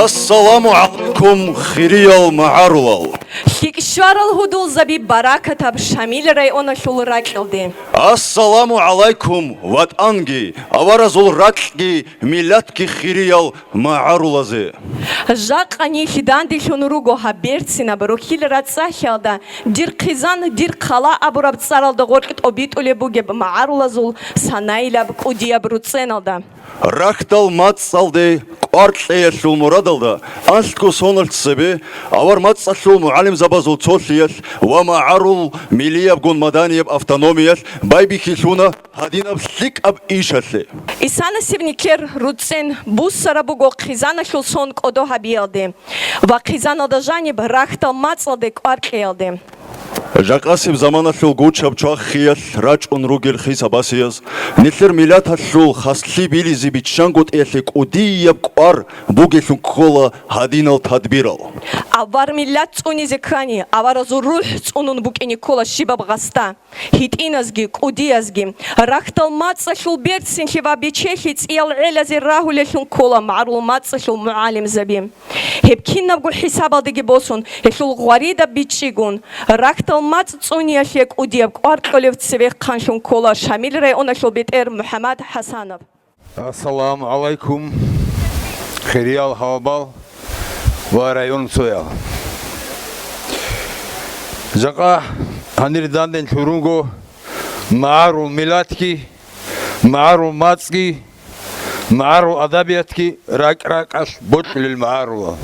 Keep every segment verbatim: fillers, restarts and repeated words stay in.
Ассаламу гӀалайкум, хириял магӀарулал! ЛъикӀ щварал гьудулзаби баракатаб Шамил районалъул ракьалде! Ассаламу гӀалайкум, ватӀанги, аваразул ракьги, миллатги хириял магӀарулазе! Жакъа нилъ данделъун руго гьаб берцинаб рухьил рацӀцӀалъиялда, дир хъизан, дир хъала абураб цӀаралда гъоркь тӀобитӀулеб бугеб магӀарулазул санайилаб кӀудияб руцӀцӀеналда. Рахьдал мацӀалде кӀвар кьеялъул мурадалда анлъго соналъ цебе авар мацӀалъул мугӀалимзабазул цолъиялъ ва магӀарул миллиябгун маданияб автономиялъ байбихьилъуна гьадинаб лъикӀаб ишалъе. Исанасеб никер руцӀцӀен буссараб буго хъизаналъул сон кӀодо гьабиялде ва хъизаналда жаниб рахьдал мацӀалде кӀвар кьеялде. Жакъасеб заманалъул гучаб чвахиялъ рачӀун ругел хисабасияз, нилъер миллаталъул хаслъи билизе биччангутӀиялъе кӀудияб кӀвар бугелъун ккола гьадинал тадбирал. Авар миллат цӀунизе ккани, аваразул рухӀ цӀунун букӀине ккола щибаб гъасда, гьитӀиназги, кӀудиязги. Рахьдал мацӀалъул берцинлъи ва бечелъи цӀиял гӀелазе рагьулелъун ккола магӀарул мацӀалъул мугӀалимзаби. Гьеб кинабго хӀисабалдеги босун, гьелъул гъваридаб бичӀчӀигун, рахьдал мацӀ цӀуниялъе кӀудияб кӀвар кьолев цевехъанлъун ккола Шамил районалъул бетӀер МухӀаммад ХӀасанов. Ассаламу гӀалайкум, хириял гьалабал ва районцоял! Жакъа гьанир данделъун руго магӀарул миллатги, магӀарул мацӀги, магӀарул адабиятги ракӀ-ракӀалъ бокьулел магӀарулал.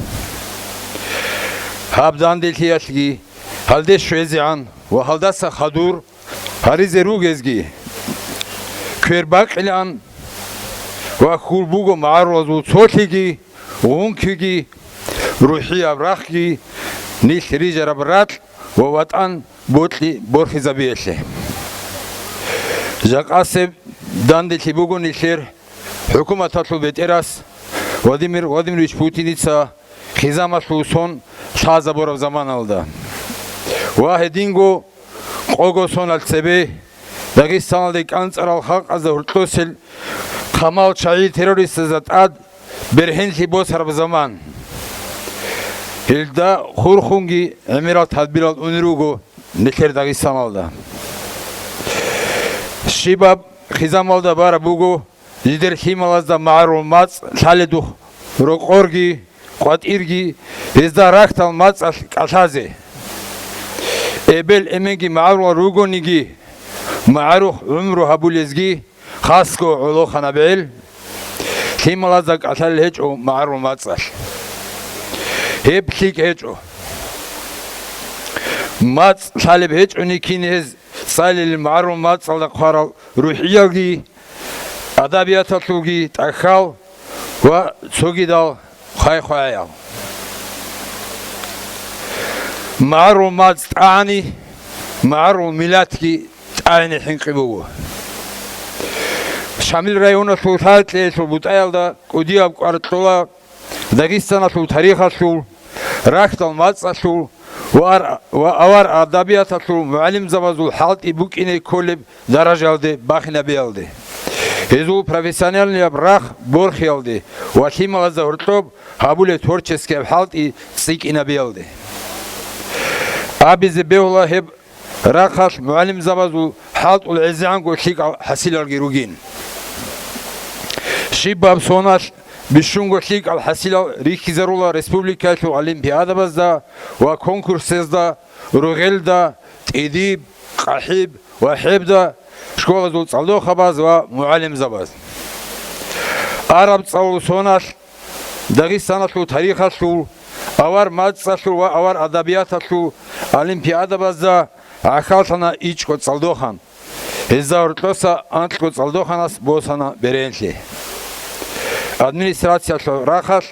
Гьаб данделъиялъги гьалде щвезегӀан ва гьалдаса хадур гьаризе ругезги квер бакъилаан ва хьул буго магӀарулазул цолъиги, гъункиги, рухӀияб рахъги, нилъ рижараб ракь ва ватӀан бокьи борхизабиялъе. Жакъасеб данделъи буго нилъер хӀукуматалъул бетӀерас Владимир Владимирович Путиница хизамалъул сон лъазабураб заманалда ва гьединго къого соналъ цебе Дагъистаналде кӀанцӀарал халкъазда гьоркьосел хъамал чагӀи террористазда тӀад бергьенлъи босараб заман. Гьелда хурхунги гӀемерал тадбирал унел руго нилъер Дагъистаналда. Щибаб хизамалда бараб буго жидер лъималазда магӀарул мацӀ лъаледухъ рокъорги, къватӀирги гьезда рахьдал мацӀалъ кӀалъазе. Эбел-эменги магӀарулал ругониги, магӀарухъ гӀумру гьабулезги хасго гӀолохъанаб гӀел, лъималазда кӀалъалел гьечӀо магӀарул мацӀалъ. Гьеб лъикӀ гьечӀо. МацӀ лъалеб гьечӀони кин гьез цӀалилел магӀарул мацӀалда хъварал рухӀиялги, адабияталъулги тӀахьал ва цогидал хъвай-хъваял. МагӀарул мацӀ тӀагӀани, магӀарул миллатги тӀагӀине хӀинкъи буго. Шамил районалъул лъалкьеялъул бутӀаялда кӀудияб кӀвар кьола Дагъистаналъул тарихалъул, рахьдал мацӀалъул ва ар-, ва авар адабияталъул мугӀалимзабазул хӀалтӀи букӀине кколеб даражаялде бахинабиялде. Гьезул профессиональнияб рахъ борхиялде ва лъималазда гьоркьоб гьабулеб творческияб хӀалтӀи цӀикӀкӀинабиялде. Абизе бегьула гьеб рахъалъ мугӀалимзабазул хӀалтӀул гӀезегӀанго лъикӀал хӀасилалги ругин. Щибаб соналъ бищунго лъикӀал хӀасилал рихьизарула республикаялъул олимпиадабазда ва конкурсазда, ругъелда, тӀидиб, къахӀиб ва хӀебда, школазул цӀалдохъабаз ва мугӀалимзабаз. Араб цӀалул соналъ Дагъистаналъул тарихалъул, авар мацӀалъул ва авар адабияталъул олимпиадабазда гӀахьаллъана ичӀго цӀалдохъан. Гьезда гьоркьоса анкьго цӀалдохъанас босана бергьенлъи. Администрациялъул рахъалъ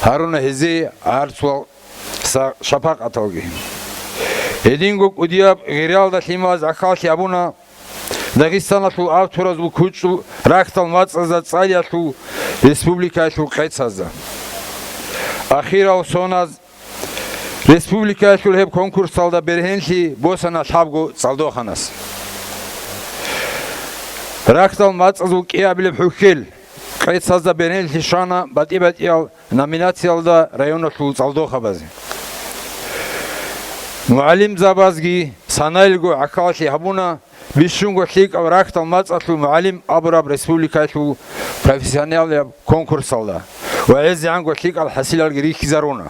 гьаруна гьезие гӀарцулал са-, шапакъаталги. Гьединго кӀудияб гъиралда лъималаз гӀахьаллъи абуна Дагъистаналъул авторазул кучӀдул рахьдал мацӀазда цӀалиялъул республикаялъул къецазда. Ахирал соназ республикаялъул гьеб конкурсалда бергьенлъи босана лъабго цӀалдохъанас. Рахьдал мацӀазул кӀиабилеб хӀухьел, къецазда беренлъи щвана батӀи-батӀиял номинациялда районалъул цӀалдохъабазе. МугӀалимзабазги санаялго гӀахьаллъи гьабуна, бищунго лъикӀаб рахьдал мацӀалъул мугӀалим абураб республикаялъул профессионалияб конкурсалда ва гӀезегӀанго лъикӀал хӀасилалги рихьизаруна.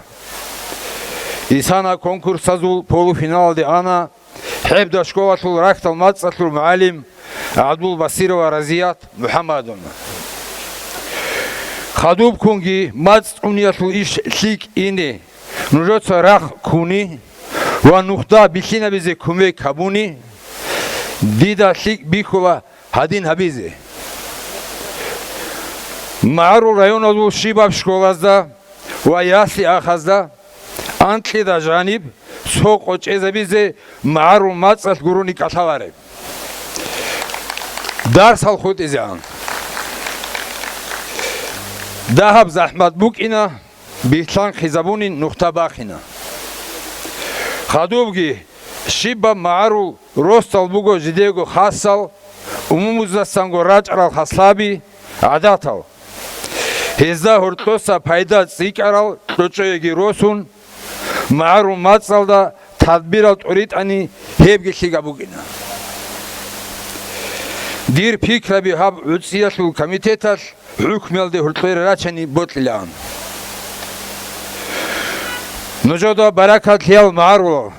Исана конкурсазул полуфиналалде ана ХӀебда школалъул рахьдал мацӀалъул мугӀалим ГӀабдулбасирова Разият МухӀаммадовна. Хадубккунги мацӀ цӀуниялъул иш лъикӀ ине, нужеца рахъ ккуни ва нухда бихьинабизе кумек гьабуни, дида лъикӀ бихьула гьадин гьабизе. МагӀарул районазул щибаб школазда ва ясли-ахазда анкьида жаниб цо къо чӀезабизе магӀарул мацӀалъ гурони кӀалъалареб. Дарсал хутӀизегӀан. Дагьаб захӀмат букӀина, бихьанхъизабунин нухда бахина. Хадубги, щибаб магӀарул росдал буго жидего хасал, умумуздасанго рачӀарал хаслаби, гӀадатал. Гьезда гьоркьоса пайда цӀикӀкӀарал кьучӀоеги росун, магӀарул мацӀалда тадбирал тӀуритӀани гьебги лъикӀаб букӀина. Дир пикраби гьаб гӀуцӀиялъул комитеталъ хӀукмуялде гьоркьоре рачани бокьилаан. Нужеда баракат лъеял магӀарулал,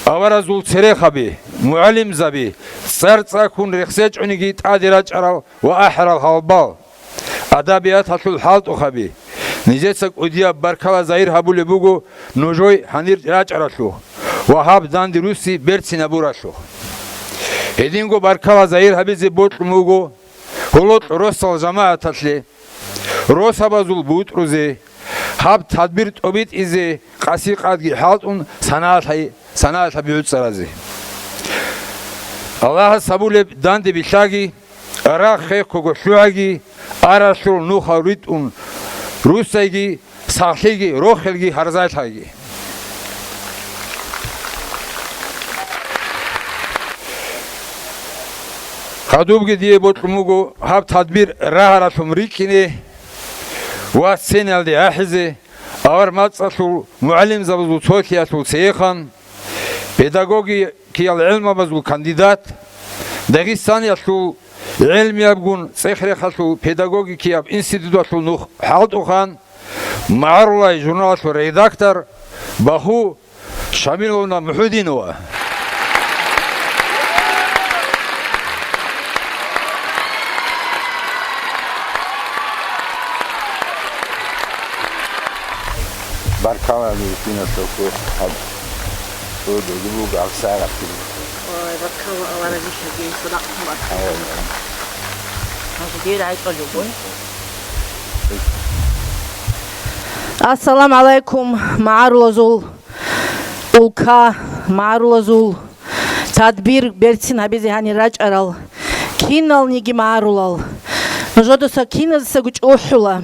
аваразул церехаби, мугӀалимзаби, цӀар-цӀаккун рехсечӀониги тӀаде рачӀарал ва ахӀарал гьалбал, адабияталъул хӀалтӀухъаби, нижеца кӀудияб баркала загьир гьабулеб буго нужой гьанир рачӀаралъухъ ва гьаб данде руси берцинабуралъухъ. Гьединго баркала загьир гьабизе бокьун буго гьолокь росал жамагӀаталъе, росабазул бутӀрузе, гьаб тадбир тӀобитӀизе къаси-къадги хӀалтӀун санагӀалъай-, санагӀалъаби гӀуцӀаразе. Аллагьас гьабулеб данде билъаги, рахъ хехго лъугӀаги, аралъул нухал ритӀун руссайги, сахлъиги, рохелги, гьарзалъайги. Хадубги дие бокьун буго гьаб тадбир рагьаралъун рикӀкӀине ва сценаялде ахӀизе, авар мацӀалъул мугӀалимзабазул цолъиялъул цеехан, педагогикиял гӀелмабазул кандидат, Дагъистаниялъул гӀелмиябгун цӀех-рехалъул педагогикияб институталъул нух хӀалтӀухъан, МагӀарулай журналалъул редактор Баху Шамиловна МухӀудинова. Баркала, Валентина, цо-цо гьаб цо додулуг гьабсагӀат. Ой, баркала, Аллагь разилъаги, садакъ баркала. Ой, ой. Гьаб дир гӀайчӀвалугун. Ассаламу гӀалайкум, магӀарулазул улка, магӀарулазул тадбир берцин гьабизе гьанир рачӀарал киналниги магӀарулал. Нужедаса киназесаго чӀухӀула,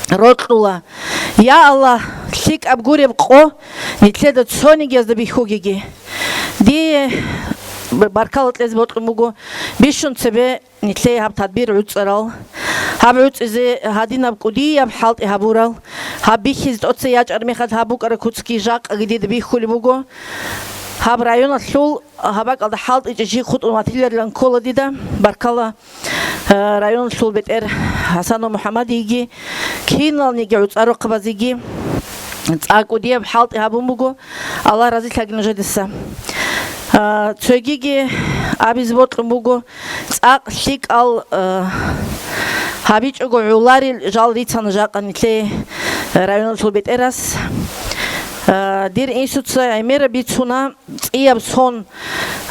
рокьула. Я Аллагь, лъикӀаб гуреб къо нилъеда цонигиязда бихьугеги. Дие баркала кьезе бокьун буго бищун цебе нилъее гьаб тадбир гӀуцӀарал, гьаб гӀуцӀизе гьадинаб кӀудияб хӀалтӀи гьабурал, гьаб бихьизе тӀоцей ячӀар мехалъ гьаб букӀараб куцги жакъаги дида бихьулеб буго. Гьаб районалъул гьаб бакӀалда хӀалтӀичӀей чи хутӀун ватиларилан ккола дида. Баркала, э, районалъул бетӀер ХӀасанов МухӀаммадиеги, киналниги гӀуцӀарухъабазеги цӀакъ кӀудияб хӀалтӀи гьабун буго. Аллагь разилъаги нужедаса. А, цогиги абизе бокьун буго, цӀакъ лъикӀал, а, гьабичӀого гӀоларел жал рицана жакъа нилъее районалъул бетӀерас. А, дир инсуца гӀемераб бицуна, цӀияб сон,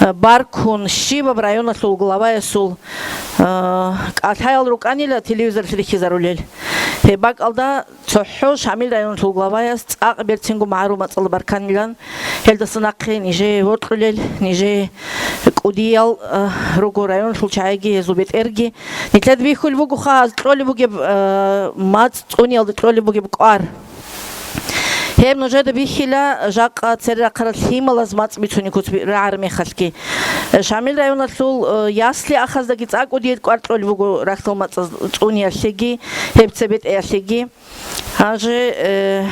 а, баркун, щибаб районалъул главаясул, а, кӀалъаял рукӀанила телевизорлъи рихьизарулел. Гьеб бакӀалда ЦохӀо Шамил районалъул главаяс цӀакъ берцинго магӀарул мацӀалда барканилан, гьелдаса нахъе нижее вокьулел, нижее кӀудиял, э, руго районалъул чагӀиги гьезул бетӀерги. Нилъеда бихьулеб бугоха, кьолеб бугеб, э, мацӀ цӀуниялда кьолеб бугеб кӀвар. Гьеб нужеда бихьила, жакъа церерахъарал лъималаз мацӀ бицунеб куц би-, рагӀараб мехалъги. Шамил районалъул, э, ясли ахаздаги цӀакӀ кӀудияб кӀвар кьолеб буго рахьдал мацӀаз цӀуниялъеги, гьеб цебетӀеялъеги. Гьанже, э,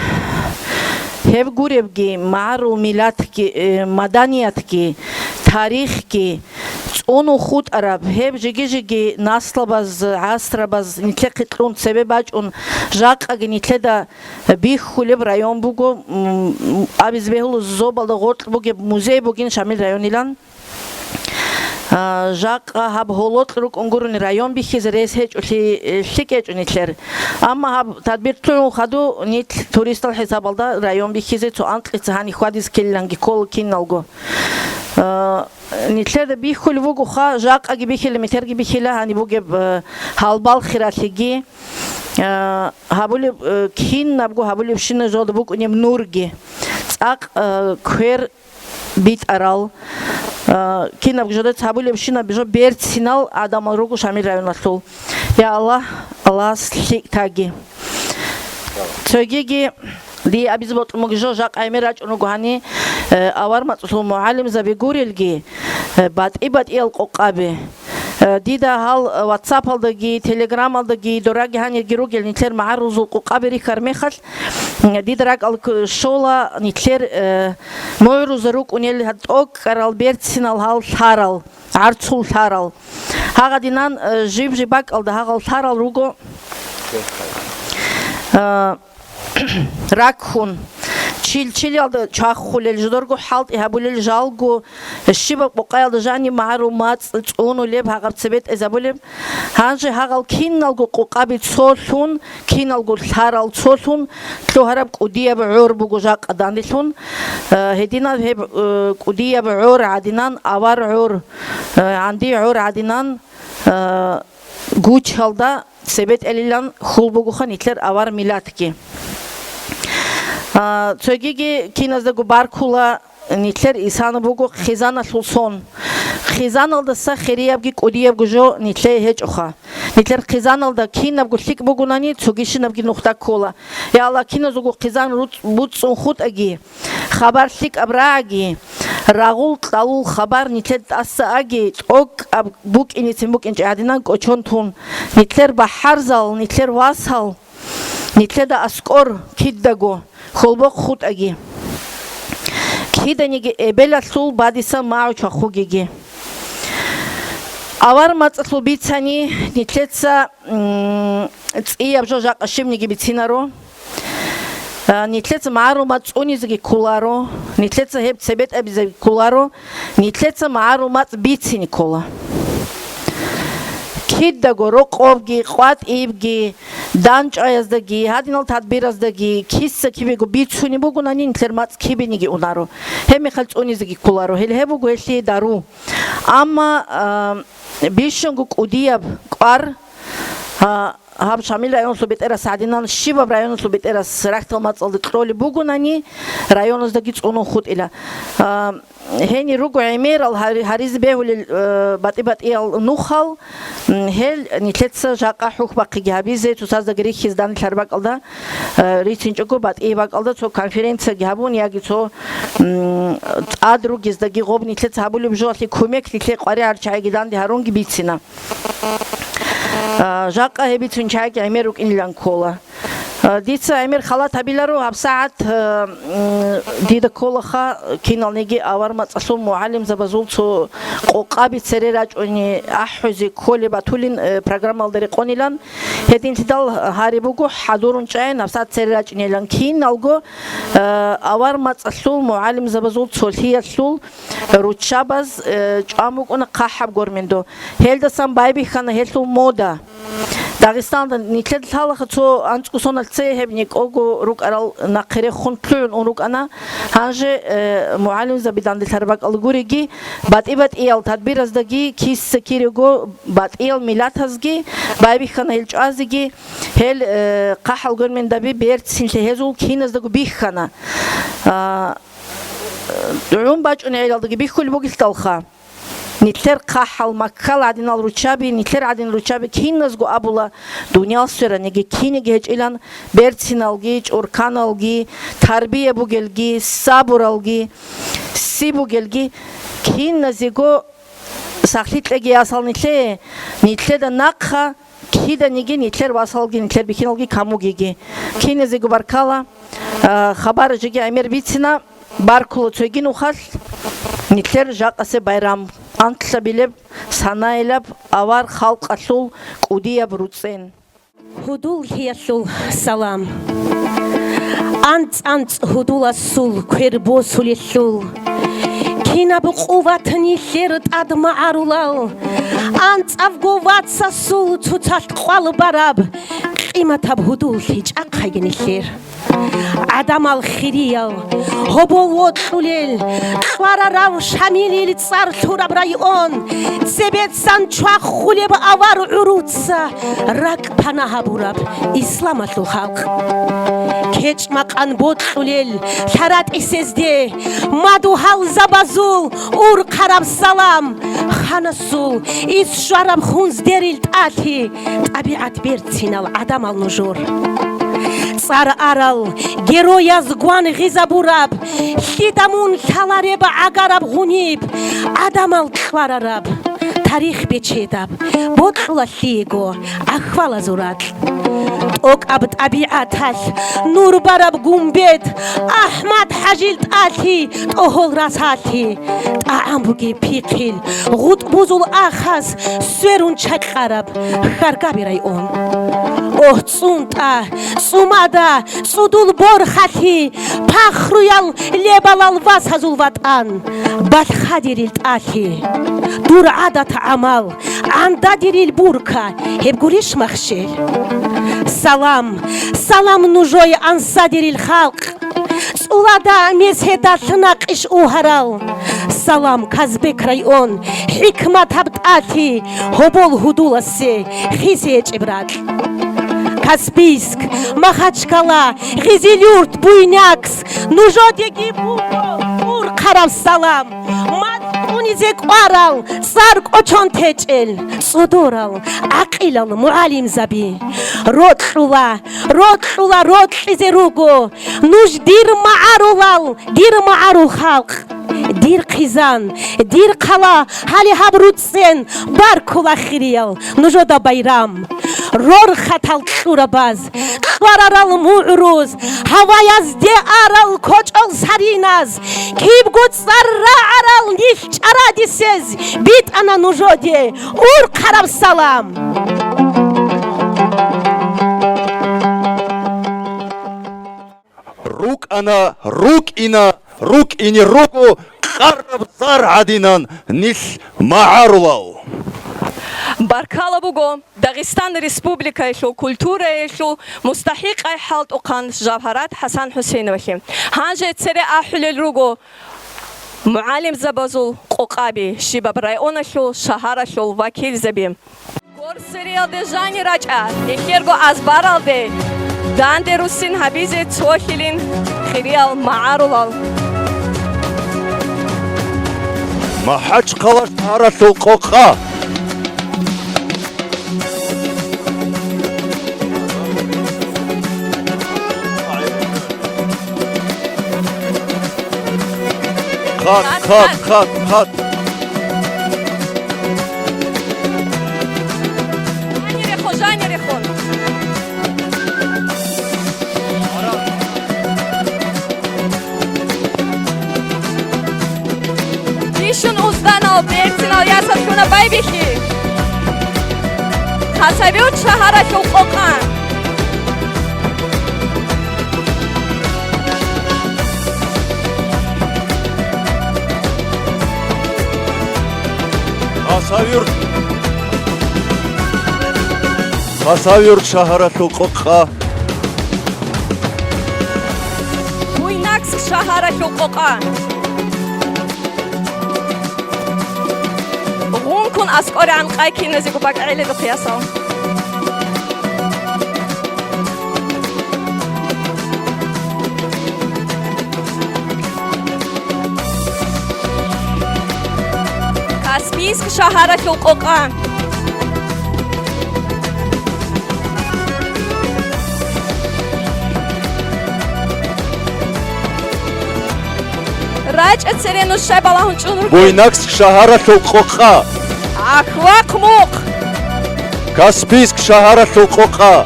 гьеб гуребги, магӀарул миллатги, э, маданиятги, тарихги, цӀунун хутӀараб, гьеб жиги-жиги наслабаз, гӀасрабаз нилъехъе кьун цебе бачӀун, жакъаги нилъеда бихьулеб район буго, м, абизе бегьула, зобалда гъоркь бугеб музей бугин Шамил районилан. А, жакъа гьаб гьолокь рукӀун гурони район бихьизе рес гьечӀолъи, э, лъикӀ гьечӀо нилъер. Амма гьаб тадбир лъугӀун хадуб нилъ туристал хӀисабалда район бихьизе цо анкьица гьаниб хьвадизе ккелиланги ккола киналго. А, нилъеда бихьулеб бугоха, жакъаги бихьила, метерги бихьила, гьаниб бугеб, э, гьалбал хиралъиги, э, гьабулеб, э, кинабго гьабулебщина жода букӀунеб нурги, цӀакъ, э, квер битӀарал, э, кинабго жодец гьабулебщина жо берцинал гӀадамал руго Шамил районалъул. Я Аллагь, Аллагьас лъикӀ таги. Цогиги дие абизе бокьун буго жо, жакъа гӀемер рачӀун руго гьани, э, авар мацӀалъул мугӀалимзаби гурелги, э, батӀи-батӀиял къокъаби. Э, дида гьал, э, WhatsApp-алдаги, Telegram-алдаги дораги гьанирги ругел нилъер магӀарулзул къокъаби рихьар мехалъ, м, дида ракӀалда щола нилъер, э, мугӀруза рукӀунел гьал тӀокӀкӀарал берцинал гьал лъарал, гӀарцул лъарал. Гьагъадинан, э, жиб-жиб бакӀалда гьагъал лъарал руго, э, раккун, чил-чилалда чвахулел, жидерго хӀалтӀи гьабулел, жалго, щибаб къокъаялда жаниб магӀарул мацӀ цӀунулеб, гьагъаб цебетӀезабулеб. Гьанже гьагъал киналго къокъаби цолъун, киналго лъарал цолъун лъугьараб кӀудияб гӀор буго жакъа данделъун. Э, гьединаб гьеб, э, кӀудияб гӀор гӀадинан, авар гӀор, э, гӀанди гӀор гӀадинан, э, гучалда цебетӀелилан хьул бугоха нилъер авар миллатги. А, цогиги киназдаго баркула, нилъер исана буго хъизаналъул сон. Хъизаналдаса хириябги кӀудиябго жо нилъее гьечӀоха. Нилъер хъизаналда кинабго лъикӀ бугунани, цогищинабги нухда ккола. Я Аллагь, киназего хъизан руц-, буцӀцӀун хутӀаги, хабар лъикӀаб рагӀаги, рагъул-кьалул хабар нилъер тӀаса аги, тӀокӀаб букӀиницин букӀинчӀеб гӀадинан кӀочон тун, нилъер бахӀарзал, нилъер васал, нилъеда аскӀор кидаго хьолбохъ хутӀаги, киданиги эбелалъул бадиса магӀу чвахугеги. Авар мацӀалъул бицани, нилъеца, м, цӀияб жо жакъа щибниги бицинаро. А, нилъеца магӀарул мацӀ цӀунизеги кколаро, нилъеца гьеб цебетӀабизеги кколаро, нилъеца магӀарул мацӀ бицине ккола. Кидаго рокъобги, къватӀибги, дандчӀваяздаги, гьадинал тадбираздаги киса-кибего бицунеб бугунани, нилъер мацӀ кибениги унаро. Гьеб мехалъ цӀунизеги кколаро. Гьел гьеб буго гьелъие дару. Амма, а, бищунго кӀудияб кӀвар, а, гьаб Шамил районалъул бетӀерас гӀадинан щибаб районалъул бетӀерас рахьдал мацӀалда кьолеб бугунани, районаздаги цӀунун хутӀила. А, гьенир руго гӀемерал гьари-, гьаризе бегьулел, э, батӀи-батӀиял нухал, м, гьел нилъеца жакъа хӀухьбахъиги гьабизе, цоцаздаги рихьизе данделъараб бакӀалда, э, рицинчӀого батӀияб бакӀалда цо конференцияги гьабун, яги цо, м, тӀад ругездаги гъоб нилъеца гьабулеб жоялъе кумек нилъее къваригӀарчагӀиги данде гьарунги бицина. А, жакъа гьеб бицун чагӀи гӀемер рукӀинилан ккола. А, дица гӀемер халат гьабиларо, гьабсагӀат, а, м, дида кколаха киналниги авар мацӀалъул мугӀалимзабазул цо къокъаби цере рачӀуни ахӀузе кколеб батулин, э, программалда рекъонилан. Гьединлъидал гьари буго хӀадурун чӀайин гьабсагӀат цере рачӀинилан киналго, э, авар мацӀалъул мугӀалимзабазул цолъиялъул руччабаз, э, чӀван букӀуна хъахӀаб гормендо. Гьелдасан байбихьана гьелъул мода. Дагъистанда нилъеда лъалаха цо анцӀго соналъ цее гьеб некӀого рукӀарал нахъе рехун лъугӀун ун рукӀана. Гьанже, э, мугӀалимзаби данделъараб бакӀалда гуриги, батӀи-батӀиял тадбираздаги киса-кирего батӀиял миллатазги байбихьана гьел чӀвазеги, гьел, э, хъахӀал гормендабги берцинлъи гьезул киназдаго бихьана. А, гӀун бачӀунеб гӀелалдаги бихьулеб бугелъидалха. Нилъер хъахӀал, Маккал гӀадинал руччаби, нилъер гӀадин руччаби киназго абула, дуниял свераниги киниги гьечӀилан, берциналги, чӀурканалги, тарбия бугелги, сабуралги, си бугелги, киназего Сахлъи кьеги ясал нилъее, нилъеда нахъа киданиги нилъер васалги, нилъер бихьиналги камугиги. Киназего баркала, а, хабар жеги гӀемер бицина, баркула цоги нухалъ нилъер жакъасе байрам, анлъабилеб, санаилаб авар халкъалъул кӀудияб руцӀцӀен. Гьудуллъиялъул салам. АнцӀ-анцӀ гьудуласул квер босулелъул, кинаб къуват нилъер тӀад магӀарулал, анцӀавго вацасул цоцалъ къвал бараб, къиматаб гьудуллъи чӀахъайги нилъер. ГӀадамал хириял, гьобол вокьулел, кьварарав Шамилил цӀар лъураб район, цебецан чвахулеб авар гӀуруца ракӀ пана гьабураб исламалъул халкъ. КечӀ-макъан бокьулел лъаратӀисезде мадугьалзабазул урхъараб салам, ханасул ис щвараб хунздерил тӀалъи, тӀабигӀат берцинал гӀадамал нужер. ЦӀар арал герояз гван гъизабураб, лъида мун лъалареб гӀагараб гъуниб, гӀадамал кьварараб, тарих бечедаб, бокьула лъиего гӀахьвалазул ракь. ТӀокӀаб тӀабигӀаталъ нур бараб гумбет, АхӀмад-ХӀажил тӀалъи, тӀогьол расалъи, тӀагӀам бугеб пихъил, гъутӀбузул ахас сверун чакьараб Хьаргаби район. Огь, цӀунтӀа, цӀумада, цӀудул борхалъи, пахруял лебалал васазул ватӀан, балъхадирил тӀалъи, дур гӀадат-гӀамал, гӀандадирил бурка, гьеб гурищ махщел? Салам, салам нужее, ансадирил халкъ! ЦӀулада меседалъ накъиш угьарал. Салам, Казбек район, хӀикматаб тӀалъи, гьобол гьудуласе хисе гьечӀеб ракь. Каспийск, Махачкала, Гъизилюрт, Буйнакск, нужодеги буго урхъараб салам. МацӀунизе кӀварал, цӀар кӀочон течӀел, цӀодорал, гӀакъилал мугӀалимзаби. Рокьула, рокьула, рокьизе руго нуж, дир магӀарулал, дир магӀарул халкъ, дир хъизан, дир хъала, гьале гьаб руцӀцӀен баркула хириял нужода байрам. Рорхатал кьурабаз, кьварарал мугӀруз, гьаваязде арал кочӀол сариназ, кибго цӀар рагӀарал нилъ чӀарадисез битӀана нужоде урхъараб салам. РукӀана, рукӀина, рукӀине руго, къараб зар гӀадинан нилъ магӀарулал. Баркала буго Дагъистан Республикаялъул культураялъул мустахӀикъай хӀалтӀухъан Жавгьарат ХӀасан ХӀусейновалъе. Гьанже цере ахӀулел руго мугӀалимзабазул къокъаби, щибаб районалъул, шагьаралъул вакилзаби. Горсериялде жанир рачӀа, нилъерго азбаралде данде руссин гьабизе цолъилин хириял магӀарулал. МахӀачхъала шагьаралъул къокъа. Хат, хат, хат, хат. Жанире хо, жанире хо. Бищун узданал, берцинал ясалъуна байбихьи. Хасавюрт шагьаралъул къокъа. Хасавюрт. Хасавюрт шагьаралъул къокъа. Буйнакск шагьаралъул къокъа. Гъункун аскӀорегӀан къай киназего бакӀ гӀеледухъ ясал. Каспийск шагьаралъул къокъа. РачӀа цере нуж, щай балагьун чӀун ругел. Буйнакск шагьаралъул къокъа. Ахвахъ мухъ. Каспийск шагьаралъул къокъа.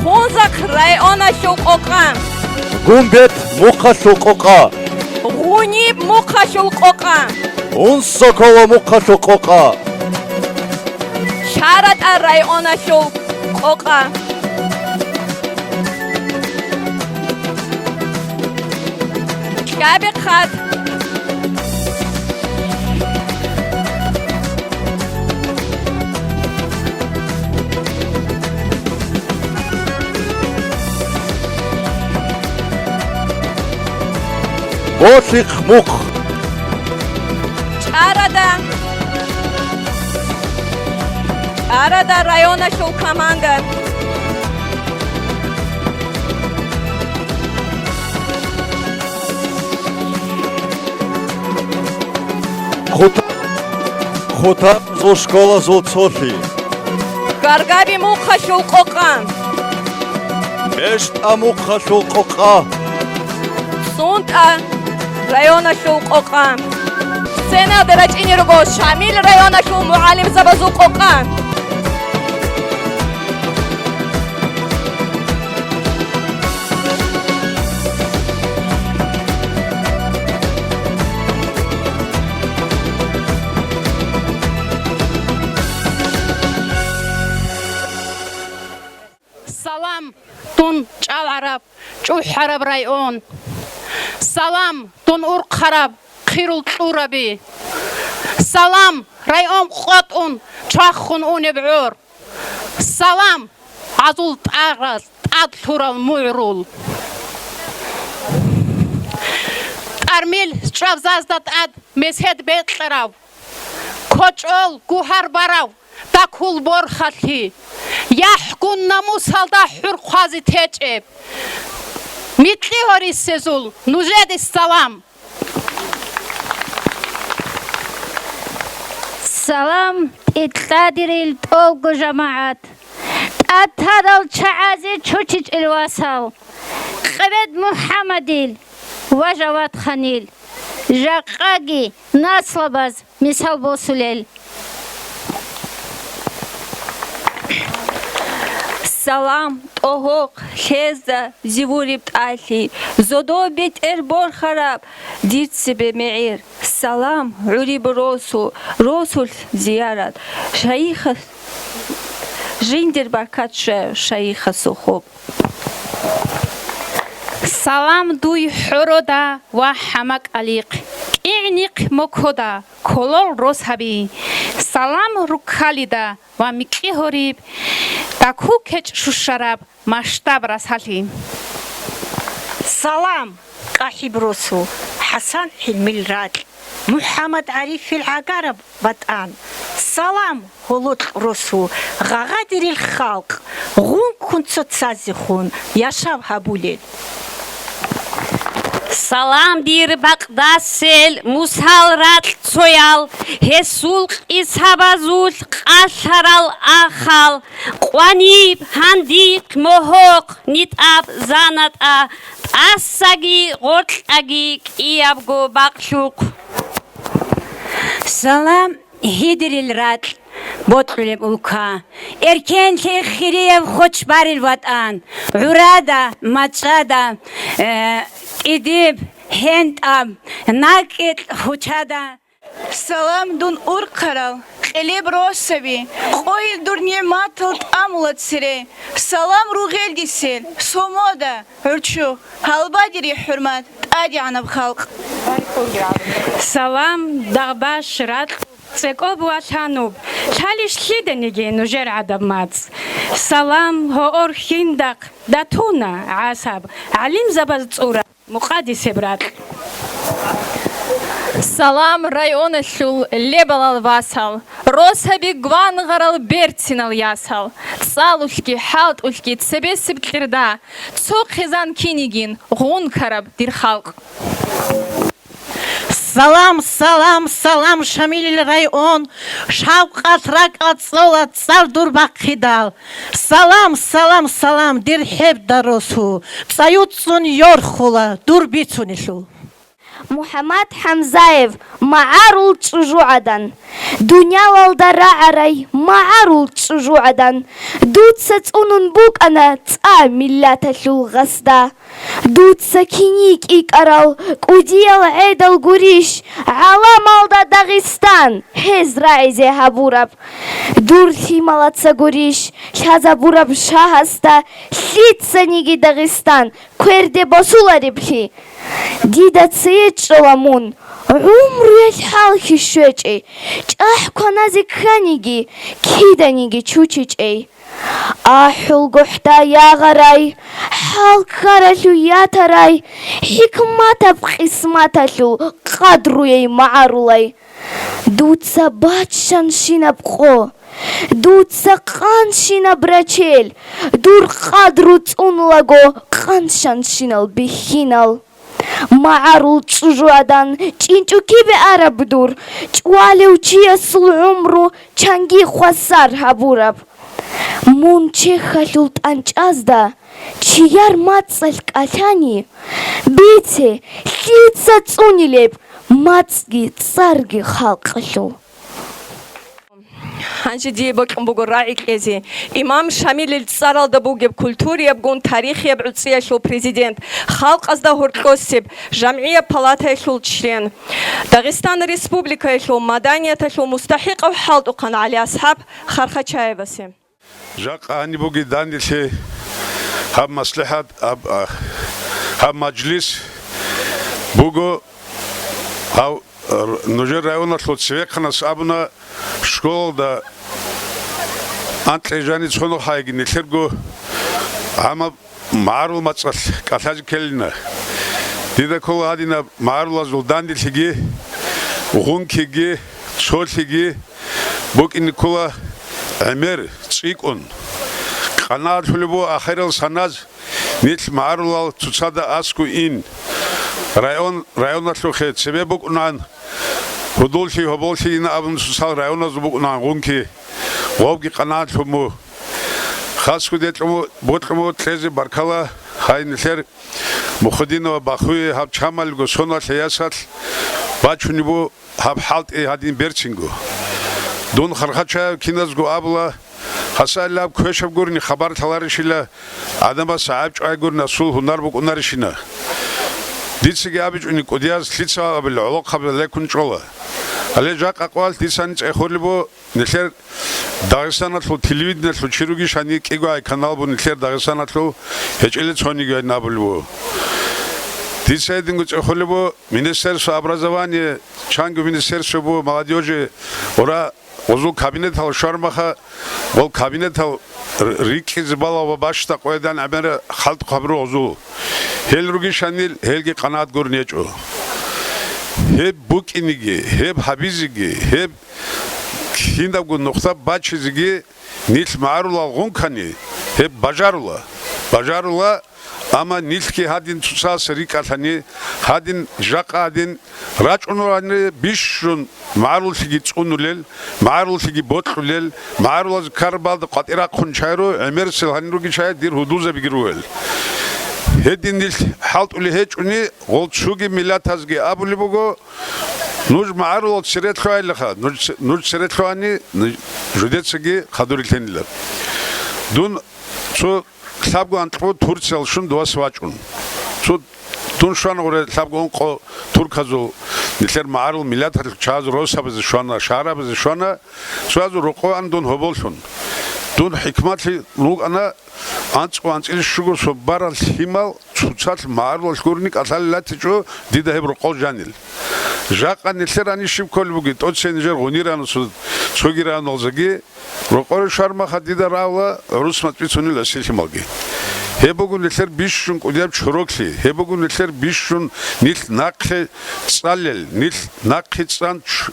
Хунзахъ районалъул къокъа. Гумбет мухъалъул къокъа. Гъуниб мухъалъул къокъа. Унсокола мухъалъул къокъа. ШагьаратӀа районалъул къокъа. Кьабихъат. Болъихъ мухъ. ЧӀарада. ЧӀарада районалъул команда. Хута-, хутарзул школазул цолъи. Гаргаби мухъалъул къокъа. БещтӀа мухъалъул къокъа. СунтӀа районалъул къокъа. Сценалда рачӀине руго Шамил районалъул мугӀалимзабазул къокъа. Салам, дун чӀалгӀараб, чӀухӀараб район. Салам, дун урхъараб, хъирул кьураби. Салам, район къотӀун чвахун унеб гӀор. Салам, гӀазул тӀагъаз тӀад лъурал мугӀрул. ТӀармил чӀвабзазда тӀад месед бекьарав, кочӀол гугьар барав такул борхалъи, яхӀгун намусалда хӀур хъвази течӀеб. Микьи гьорисезул нужеде салам! Салам, тӀикьадирил тӀолго жамагӀат! ТӀад тарал чагӀазе чучичӀел васал, Къебед МухӀаммадил ва Жавадханил, жакъаги наслабаз мисал босулел. Салам, тӀогьохъ, лъезда, зивуриб тӀалъи, зодо бетӀер борхараб дир цебе мегӀер. Салам, гӀуриб росу, росулъ зиярат, шайихас-, жиндир баркат щве шайихасул хоб. Салам дуй хӀорода ва хӀамакӀалихъ, кӀигӀнихъ мокода, кколол рос гьаби. Салам руккалида ва микьи гьориб, дакул кечӀ шушараб масштаб расалъи. Салам, къахӀиб росу, ХӀасан ХӀилмил ракь, МухӀаммад ГӀарифил гӀагараб ватӀан. Салам, гьолокь росу, гъагъадирил халкъ, гъункун цоцазехун яшав гьабулел. Салам, дир бакъдасел мусал ракь цоял, гьесул къисабазулъ къалъарал ахал, къваниб, гьандихъ, могьохъ, нитӀаб, занатӀа, тӀасаги, гъоркьаги, кӀиябго бакълъухъ. Салам, гьидирил ракь, бокьулеб улка, эркенлъи хирияб хоч барил ватӀан, гӀурада, мачӀада, э, тӀидиб, гьентӀаб, накӀкӀ хучада. Салам, дун урхъарал, кьелеб росаби, къойил дур нигӀматал тӀамула цере. Салам, ругъел дисел, Сомода, ГӀурччухъ, гьалбадери хӀурмат, тӀадегӀанаб халкъ. Салам, дагъбаш, ракь, цӀекӀоб ва лъануб, лъалищ лъиданиги нужер гӀадаб мацӀ. Салам, гьоор, хьиндахъ, датуна, гӀасаб, гӀалимзабаз цӀура. Мукъадисеб ракь. Салам районалъул лебалал васал, росаби гвангъарал берцинал ясал, цӀалулъги хӀалтӀулъги цебесеб кьирда, цо хъизан кинигин гъункараб дир халкъ. Салам, салам, салам, Шамилил район, шавкъалъ ракӀал цӀола цӀар дур бахъидал. Салам, салам, салам, дир хӀеб даросу, цӀаюцӀцӀун йорхула дур бицунелъул. МухӀаммад ХӀамзаев, магӀарул чӀужугӀадан. Дунялалда рагӀарай магӀарул чӀужугӀадан, дуца цӀунун букӀана цӀа миллаталъул гъасда. Дуца кини кӀикӀарал кӀудиял гӀедал гурищ, гӀаламалда Дагъистан гьез рагӀизе гьабураб? Дур лъималаца гурищ лъазабураб шагьасда лъицаниги Дагъистан кверде босулареблъи? Дида цее чӀола мун, гӀумруялъ хӀалхьи щвечӀей, чӀахӀ кваназе кканиги, киданиги чучичӀей. АхӀулгохӀда ягъарай, хӀал ккаралъуй ятарай, хӀикматаб къисматалъул къадруяй магӀарулай. Дуца баччанщинаб къо, дуца къанщинаб рачел, дур къадру цӀунулаго къанщанщинал бихьинал. МагӀарул чӀужугӀадан чӀинчӀукибе араб дур, чӀвалев чиясул гӀумру чанги хвасар гьабураб. Мун чехьалъул тӀанчӀазда чияр мацӀалъ кӀалъани, бице, лъица цӀунилеб мацӀги цӀарги халкъалъул. Гьанже дие бокьун буго рагӀи кьезе. Имам Шамилил цӀаралда бугеб культуриябгун тарихияб гӀуцӀиялъул президент, халкъазда гьоркьосеб, жамгӀияб палатаялъул член, Дагъистан Республикаялъул маданияталъул мустахӀикъав ХӀалтӀухъан ГӀалиасхӀаб Хархачаевасе. Жакъа гьаниб буги данделъи гьаб маслихӀат, гьаб, а, гьаб мажлис буго гьав, р-, нужер районалъул цевехъанас абуна, школалда анкье жаниб цо нухалъги нилъерго гӀамаб магӀарул мацӀалъ кӀалъазе ккелина. Дида ккола гьадинаб магӀарулазул данделъиги, гъункиги, цолъиги букӀине ккола гӀемер, цӀикӀкӀун. КъанагӀатлъулеб буго ахирал саназ нилъ магӀарулал цоцазда аскӀов ин. Район, районалъухъе цебе букӀунаан, гьудуллъи, гьоболлъи ина абун цоцал районазул букӀунаан гъунки. Гъобги къанагӀатлъун буго. Хасго декьун бу-, бокьун буго кьезе баркала гьай нилъер Мухудинова Бахуе, гьаб чамалго соналъе ясалъ бачунеб буго гьаб ХӀалтӀи гьадин берцинго. Дун Хархачаев киназго абула, гьасалаб квешаб гурони хабар лъаларищила, гӀадамас гӀайиб чӀвай гурони асул гьунар букӀунарищина. Дицаги абичӀони кӀудияз лъица абил гӀолохъаб лекун чӀола. Гьале жакъа къоялъ дицани цӀехолеб буго, нилъер Дагъистаналъул телевидениялъул чи ругищ гьанир кӀиго гьай канал буго нилъер Дагъистаналъул, гьечӀила цониги гьайин абулеб буго. Дица гьединго цӀехолеб буго Министерство образования, чанго министерство буго молодёжи, ора, гъозул кабинетал щвармаха, гъол кабинетал р-, рикӀкӀизе балагьун ва бащда къоядан гӀемера хӀалтӀухъаб руго гъозул. Гьел ругищ гьанир, гьелги къанагӀат гурони гьечӀо. Гьеб букӀинеги, гьеб гьабизеги, гьеб кинабго нухда бачизеги нилъ магӀарулал гъункани, гьеб бажарула. Бажарула, амма нилъги гьадин цоцасе рикӀкӀалъани, гьадин жакъа гьадин рачӀунарани бищун магӀаруллъиги цӀунулел, магӀаруллъиги бокьулел, магӀарулаз ккарабалда къватӀир рахъун чайру, гӀемерисел гьанир ругел чай дир гьудулзабиги ругел. Гьедин нилъ хӀалтӀулеб гьечӀони, гъол цоги миллатазги абулеб буго, нуж магӀарулал цере лъугьайилаха, нуж ц-, нуж цере лъугьани, нуж-, жидецаги хадур рилъенила. Дун цо лъабго анкьго Турциялъ щун дувас вачӀун. Цо дун щвана гъуре лъабго ункъо турказул, нилъер магӀарул миллаталъул чагӀазул росабазе щвана, шагьарабазе щвана, цоязул рокъов ан дун гьоболлъун. Дун хӀикматлъи рукӀана, анцӀго анцӀила щуго соб барал лъимал цоцалъ магӀарулалъ гурони кӀалъалел ратичӀо дида гьеб рокъов жанил. Жакъа нилъер гьанир щиб кколеб бугеб, тӀоцей нижер гъунир рано цо-, цоги районалзаги, рокъоре щвармаха дида рагьула гӀурус мацӀ бицунел асирлъималги. Гьеб буго нилъер бищун кӀудияб чороклъи, гьеб буго нилъер бищун нилъ нахъе цӀалел, нилъ нахъе цӀан ч-,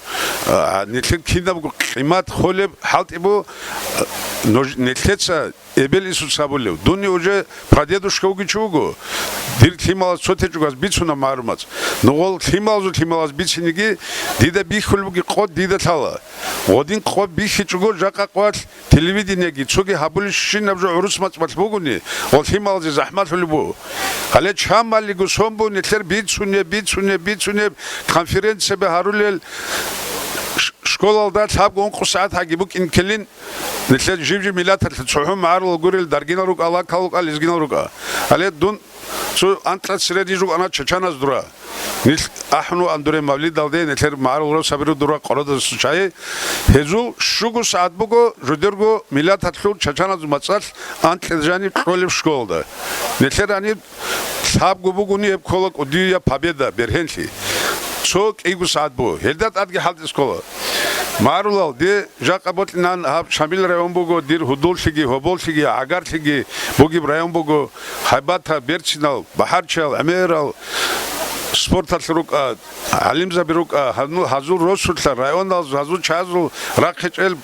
а, нилъер кинабго къимат холеб хӀалтӀи буго, а, нуж-, нилъеца эбел-инсуца абулев. Дуни уже прадедушка вугев чи вуго, дир лъималаз цо течӀогаз бицуна магӀарул мацӀ. Ну гъол лъималазул лъималаз бициниги, дида бихьулеб бугеб къо дида лъала. Гъодин къо бихьичӀого жакъа къоялъ телевидениеги цоги гьабулебщинаб жо гӀурус мацӀ балъ бугони, гъол лъималазе захӀмалъулеб буго. Гьале чамалиго сон буго нилъер бицунеб, бицунеб, бицунеб конференцияб гьарулел ш-, школалда лъабго ункъо сагӀат гьаги букӀин ккелин, нилъер жиб-жиб миллаталъе цохӀо магӀарулал гурел даргинал рукӀа, лакал рукӀа, лезгинал рукӀа. Гьале дун цо анкьа цере рижугана чачаназ дура. Нилъ ахӀун вугӀан дуре мавлидалде, нилъер магӀарул росабиро дура къородасул чагӀи. Гьезул щуго сагӀат буго жидерго миллаталъул чачаназул мацӀалъ анкьида жаниб кьолеб школалда. Нилъер гьаниб лъабго бугони гьеб ккола кӀудияб победа, бергьенлъи. Цо кӀиго сагӀат буго. Гьелда тӀадги хӀалтӀизе ккола. МагӀарулал, дие жакъа бокьилаан, гьаб Шамил район буго, дир гьудуллъиги, гьоболлъиги, гӀагарлъиги бугеб район буго, гьайбатал, берцинал, бахӀарчиял, гӀемерал, спорталъ рукӀа, гӀалимзаби рукӀа, гьанул-, гьазул росулъа, районалъул гьазул чагӀазул рахъ гьечӀел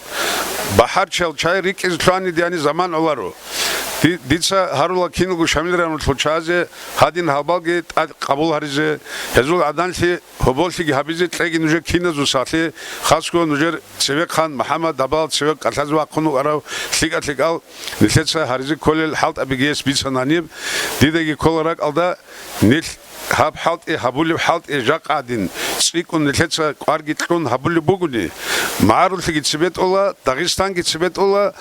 бахӀарчиял чагӀи рикӀкӀизе лъугьани дияни заман гӀоларо. Ди-, дица гьарула киналго Шамил районалъул чагӀазе гьадин гьалбалги тӀад къабул гьаризе, гьезул гӀаданлъи гьоболлъиги гьабизе кьеги нужер киназул сахлъи, хасго нужер цевехъан МухӀаммад гьабал цеве кӀалъазе вахъун вукӀарав лъикӀа-лъикӀал нилъеца гьаризе кколел хӀалтӀаби гьес бицана гьаниб. Дидаги ккола ракӀалда, нилъ гьаб хӀалтӀи, гьабулеб хӀалтӀи жакъа гӀадин цӀикӀкӀун нилъеца кӀварги кьун гьабулеб бугони, магӀаруллъиги цебетӀола, Дагъистанги цебетӀола,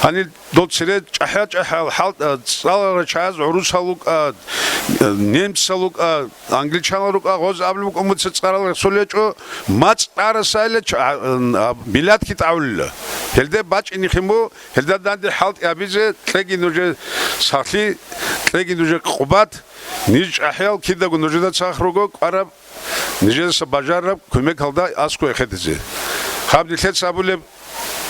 гьанир дол цере чӀахӀиял-чӀахӀиял хӀал-, а, цӀаларал чагӀаз гӀурусал рукӀа, немцал рукӀа, англичанал рукӀа, гъоз абулеб букӀун буго цо цӀарал рехсолечӀо, мацӀ тӀарасайилан ча-, а, а, миллатги тӀагӀулила. Гьелде бачӀине хин буго, гьелда данде хӀалтӀи гьабизе, кьеги нужер сахлъи, кьеги нужер къубат, ниж чӀахӀиял кидаго нужеда цадахъ руго кӀвараб, нижеца бажараб кумекалда аскӀове хӀедизе. Гьаб нилъеца абулеб,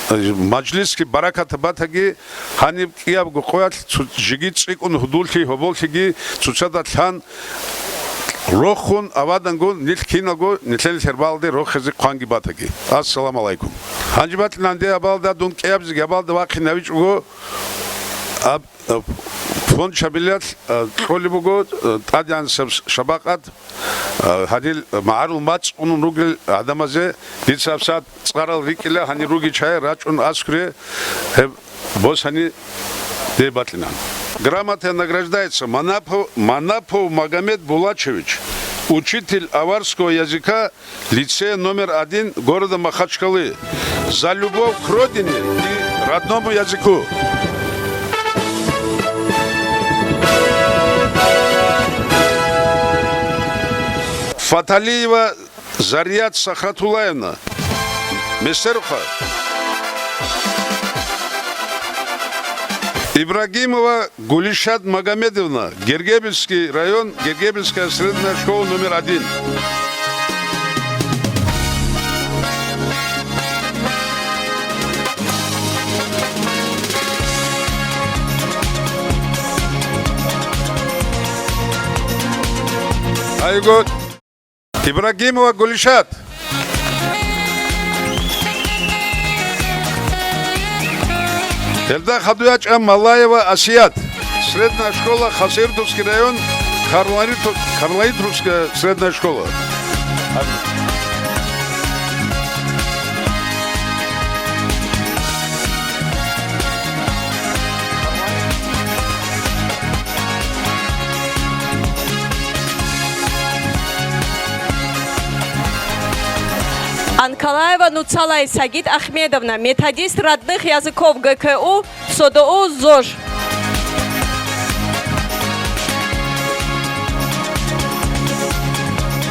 э, мажлисги баракатаб батаги, гьаниб кӀиябго къоялъ цо-, жеги цӀикӀкӀун гьудуллъи гьоболлъиги цоцазда лъан рохун, абадангун нилъ киналго нилъер лъербалде рохизе хъванги батаги. Ассаламу гӀалайкум. Гьанже бокьилаан дие гьабалда дун кӀиабизеги гьабалда вахъинавичӀого, аб-, аб-, фонд Шамилалъ, а, кьолеб буго, а, тӀадегӀанасеб шабакъат, а, гьадин магӀарул мацӀ унун ругел гӀадамазе. Дица гьабсагӀат цӀарал рикӀкӀила, гьанир ругел чагӀи рачӀун аскӀуре гьеб босани дие бокьилаан. Грамотой награждается Манапов, Манапов Магомед Булачевич, учитель аварского языка лицея номер один города Махачкалы, за любовь к родине и родному языку. Фаталиева Зарият Сахратуллаевна, Месерха. Ибрагимова Гулишат Магомедовна, Гергебильский район, Гергебильская средняя школа номер один. Айго. Ибрагимова Гулишат. Гьелда хадув ячӀа Малаева Асият. Средняя школа, Хасавюртовский район, Карлаиту-, Карлаитовская средняя школа. Анкалаева Нуцалай Сагид Ахмедовна, методист родных языков ГКУ, ЦОДУ ЗОЖ.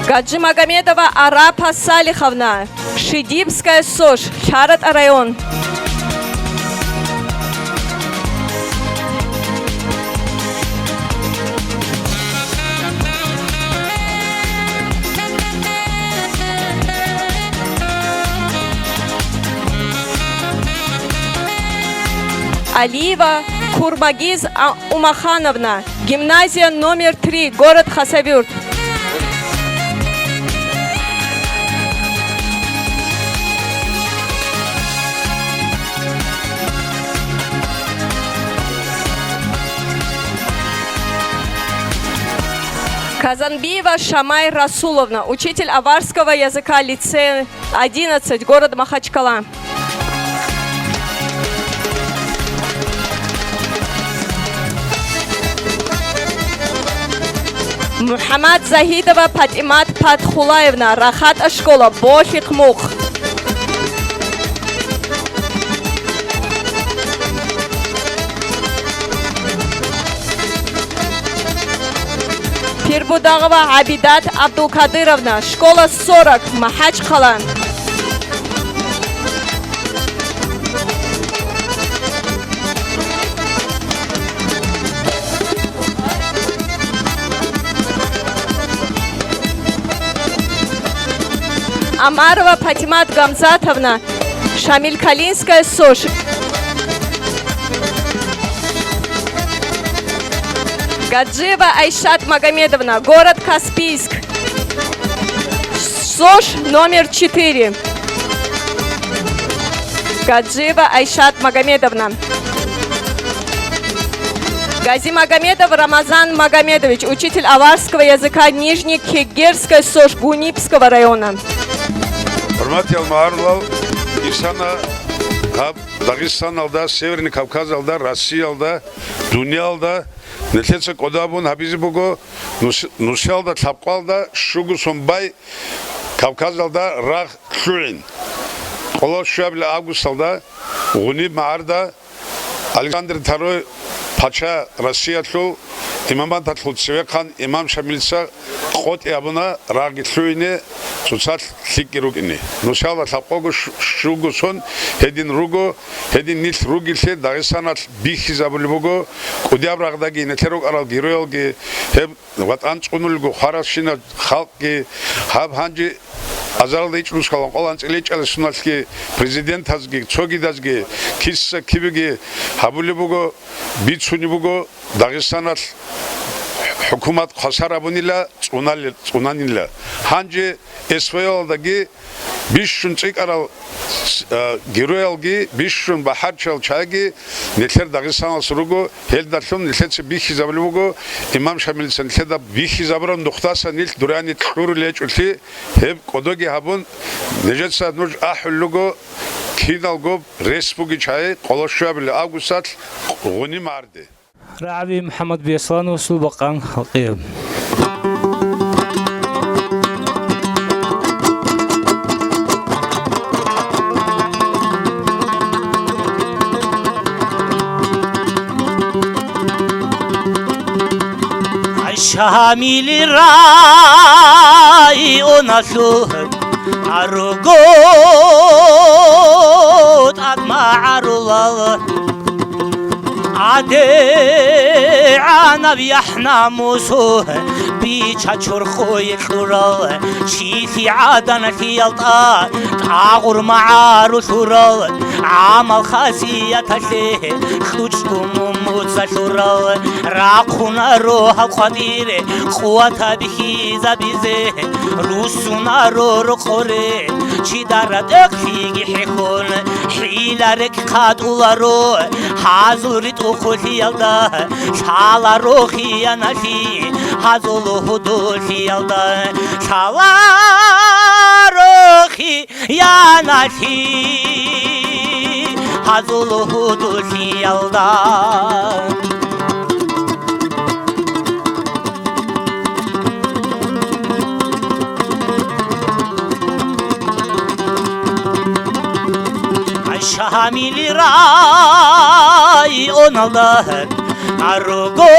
Гаджимагомедова Арапа Салиховна, Шидибская СОШ, ЛъаратӀа район. Алиева Курмагиз А-, Умахановна, гимназия номер три, город Хасавюрт. Казанбиева Шамай Расуловна, учитель аварского языка, лицей одиннадцать, город Махачкала. МухӀаммад Загьидова ПатӀимат Патхулаевна, РахатӀа школа, Болъихъ мухъ. Пирбудагъова ГӀабидат Абдулкадыровна, школа сорок, МахӀачхъала. Амарова Патимат Гамзатовна, Шамиль-Калинская, СОШ. Гаджиева Айшат Магомедовна, город Каспийск, СОШ номер четыре. Гаджиева Айшат Магомедовна. Газимагомедов Рамазан Магомедович, учитель аварского языка, Нижнекегерская СОШ Гунибского района. ХӀурматиял магӀарулал, исана гьаб Дагъистаналда, Северный Кавказалда, Россиялда, дуниялда нилъеца кӀодабун гьабизе буго нус-, нусиялда лъабкъоялда щуго сон бай Кавказалда рагъ лъугӀин. Къоло щуабилеб августалда Гъуниб магӀарда Александр второй пача Россиялъул имаматалъул цевехъан имам Шамилица къотӀи гьабуна рагъги лъугӀине, цоцалъ лъикӀги рукӀине. Нусиялда лъабкъого щ-, щуго сон гьедин руго, гьедин нилъ ругелъе Дагъистаналъ бихьизабулеб буго, кӀудияб рагъдаги нилъер рукӀарал героялги, гьеб ВатӀан цӀунулелго хваращинал халкъги, гьаб гьанже азаралда ичӀнусхъалан къолан цӀиличӀалесуналъги президентазги цогидазги киса-кибеги гьабулеб буго, бицунеб буго, Дагъистаналъ хӀукумат хвасар гьабунила, цӀунали-, цӀунанила. Гьанже СВО-ялдаги бищун цӀикӀкӀарал, а, героялги, бищун бахӀарчиял чагӀиги нилъер Дагъистаналъ руго, гьелдалъун нилъеца бихьизабулеб буго, имам Шамилица нилъеда бихьизабураб нухдасан нилъ дурани кьурулел гьечӀолъи, гьеб кӀодоги гьабун, нижеца нуж ахӀулел руго, киналго рес бугеб чагӀи къоло щуабилеб августалъ Гъуниб магӀарде. РагӀаби МухӀаммад Беслановасул бакъан халкъи. Шамил районалъул руго тӀад магӀарулал. АдегӀанаб яхӀ-намусу бича-чорхое кьурал, чилъи гӀаданлъиялда тӀагъур магӀарулъ урал, гӀамал-хасияталъе кьучӀ умумуца лъурал, рахъунаро гьал къватӀире къуватаб бихьизабизе, руссунаро рокъоре чида ратӀехълъиги хӀехьон, хӀила-рекь хъатӀуларо гьазул ритӀухълъиялда, лъаларо хияналъи гьазул гьудуллъиялда, лъаларо хияналъи гьазул гьудуллъиялда. Шамил районалда руго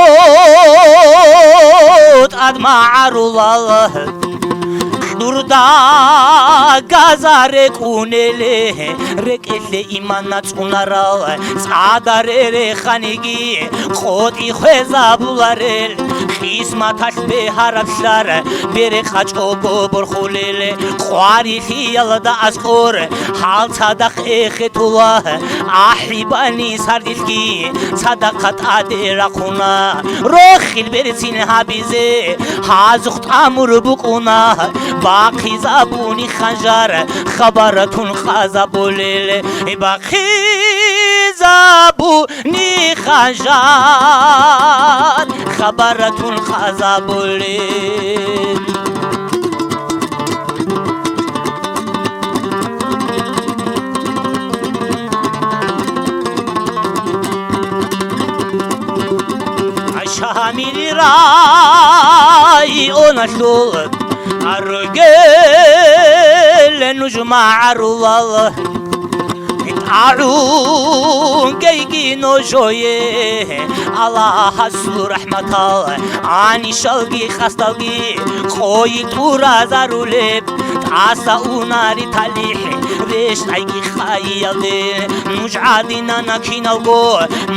тӀад магӀарулал. Дурда газа рекӀунеле, рекӀелъе иман цӀунарал, цӀада ререханиги къотӀи хвезабуларел, къисматалъ бегьараб лъар берекъачӀого борхулел, къварилъиялда аскӀор гьал цадахъ эхетула, ахӀи бани сардилъги цадахъа тӀаде рахъуна, рохил берцин гьабизе гьазухъ тӀамур букӀуна, бахъизабуни ханжар хабаратун къазабулел, бахъизабуни ханжар хабаратун къазабулел. Шамил районалъул аргел нуж магӀарулал, тӀагӀун гейги нужее Аллагьасул рахӀматал, гӀанишалги къасдалги къойи тӀуразарулеб. ТӀаса унари талихӀ рещтӀайги хайялде, нуж гӀадинана киналго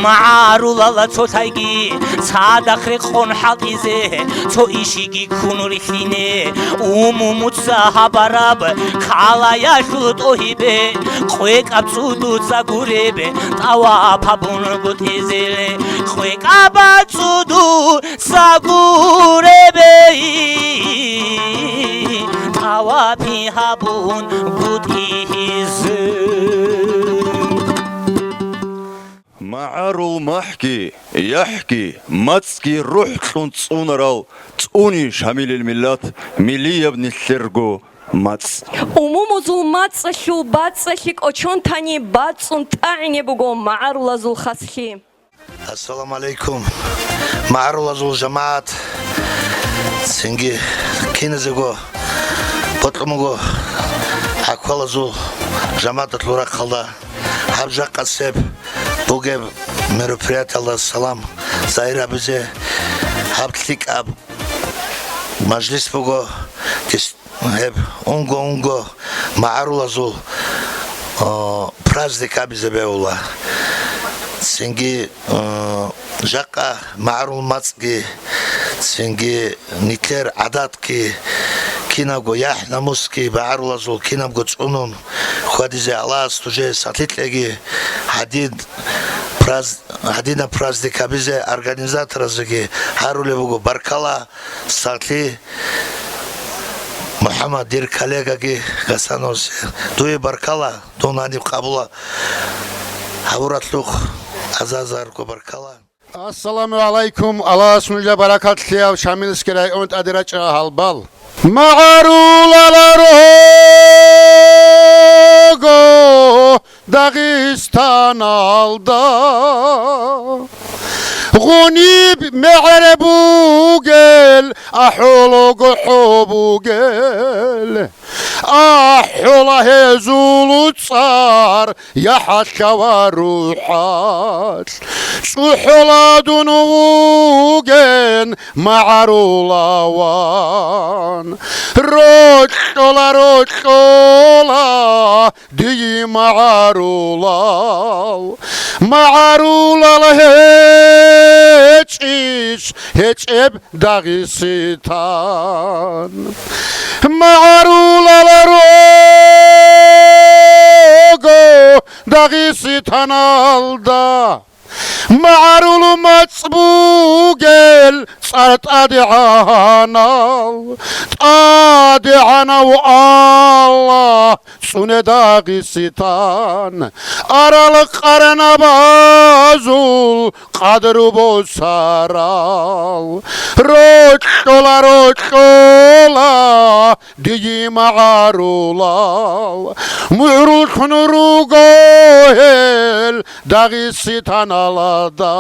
магӀарулала цолъайги, цадахъ рекъон хӀалтӀизе цо ишиги ккун рилълъине. Умумуца гьабараб калаялъул тӀогьибе къвекӀаб цӀудуца гуреб тӀаваб гьабун гутӀизел, къвекӀаб цӀуду сагуребей тӀавапи гьабун гутӀизе. МагӀарул махӀги, яхӀги, мацӀги рухӀ кьун цӀунарал цӀуни Шамилил миллат, миллияб нилъерго мацӀ. Умумузул мацӀалъул бацӀцӀалъи кӀочон тани бацӀцӀун тӀагӀине буго магӀарулазул хаслъи. Ассаламу алейкум, магӀарулазул жамагӀат, цинги киназего, бокьун буго гӀахьалазул жамагӀаталъул рахъалда гьаб жакъасеб бугеб мероприятиялда салам загьир гьабизе. Гьаб лъикӀаб мажлис буго, дис-, гьеб унго-унго магӀарулазул, о, праздник абизе бегьула. Цинги, о, жакъа магӀарул мацӀги, цинги нилъер гӀадатги, кинабго яхӀ-намусги магӀарулазул кинабго цӀунун хьвадизе Аллагьас нужее сахлъи кьеги, гьадин праз-, гьадинаб праздник гьабизе организаторазеги гьарулеб буго. Баркала. Сахлъи, МухӀаммад, дир коллегаги Гасановсе, дуе баркала, дун гьаниб къабула гьабуралъухъ, азазарго баркала. Ассаламу гӀалайкум, Аллагьас нужда баракат лъеяв Шамилский район тӀаде рачӀа гьалбал. МагӀарулал руго Дагъистаналда гъуниб мегӀер бугел, ахӀулго хӀу бугел. АхӀула гьезул цӀар яхӀалъа ва рухӀалъ. ЦӀухӀула дун вуген магӀарулаван. Рокьола, рокьола, дие магӀарулал, магӀарулал гьечӀищ гьечӀеб Дагъистан. МагӀарулал руго Дагъистаналда. МагӀарул мацӀ бугел цӀар тӀадегӀанав, тӀадегӀанав Аллагь цӀуне Дагъистан, арал къарнабазул къадру босарал. Рокьола, рокьола, дие магӀарулал, мугӀруллъун руго гьел Дагъистаналда.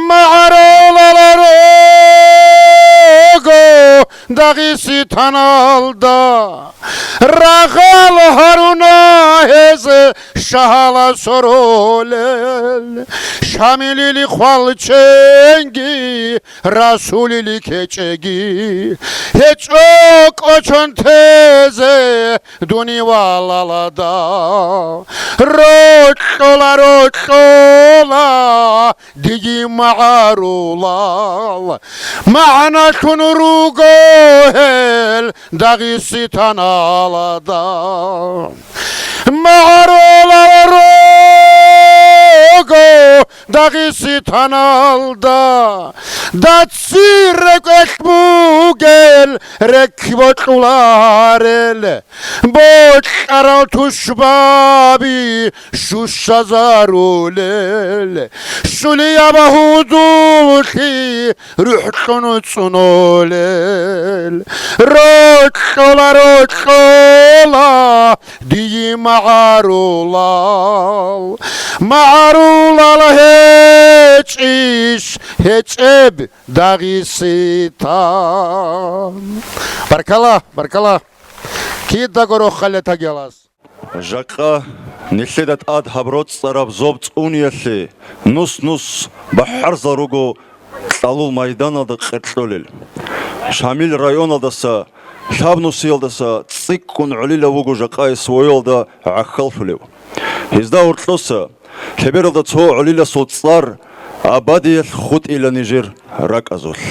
МагӀарулал руго Дагъистаналда. Рагъал гьаруна гьез шагьала соролел, Шамилил хвалченги Расулил кечӀеги гьечӀо кӀочон тезе дунивалалда. Рокьола, рокьола, дие магӀарулал, магӀналъун руго гьел Дагъистаналда. МагӀарулал руго Дагъистаналда, дацци рекӀелъ бугел рекк бокьуларел, бокьарал тушбаби щущазарулел, щулияб гьудуллъи рухӀлъун цӀунулел. Рокьола, рокьола, дие магӀарулал, магӀарулал гьечӀищ гьечӀеб Дагъистан. Баркала, баркала. Кидаго рохале тагиялас. Жакъа нилъеда тӀад гьаб роцӀцӀараб зоб цӀуниялъе нус-нус бахӀарзал руго кьалул майданалда къеркьолел. Шамил районалдаса лъабнусиялдаса цӀикӀкӀун гӀолилав вуго жакъа СВО-ялда гӀахьаллъулев. Гьезда гьоркьоса лъебералда цо гӀолиласул цӀар абадиялъ хутӀила нижер ракӀазулъ.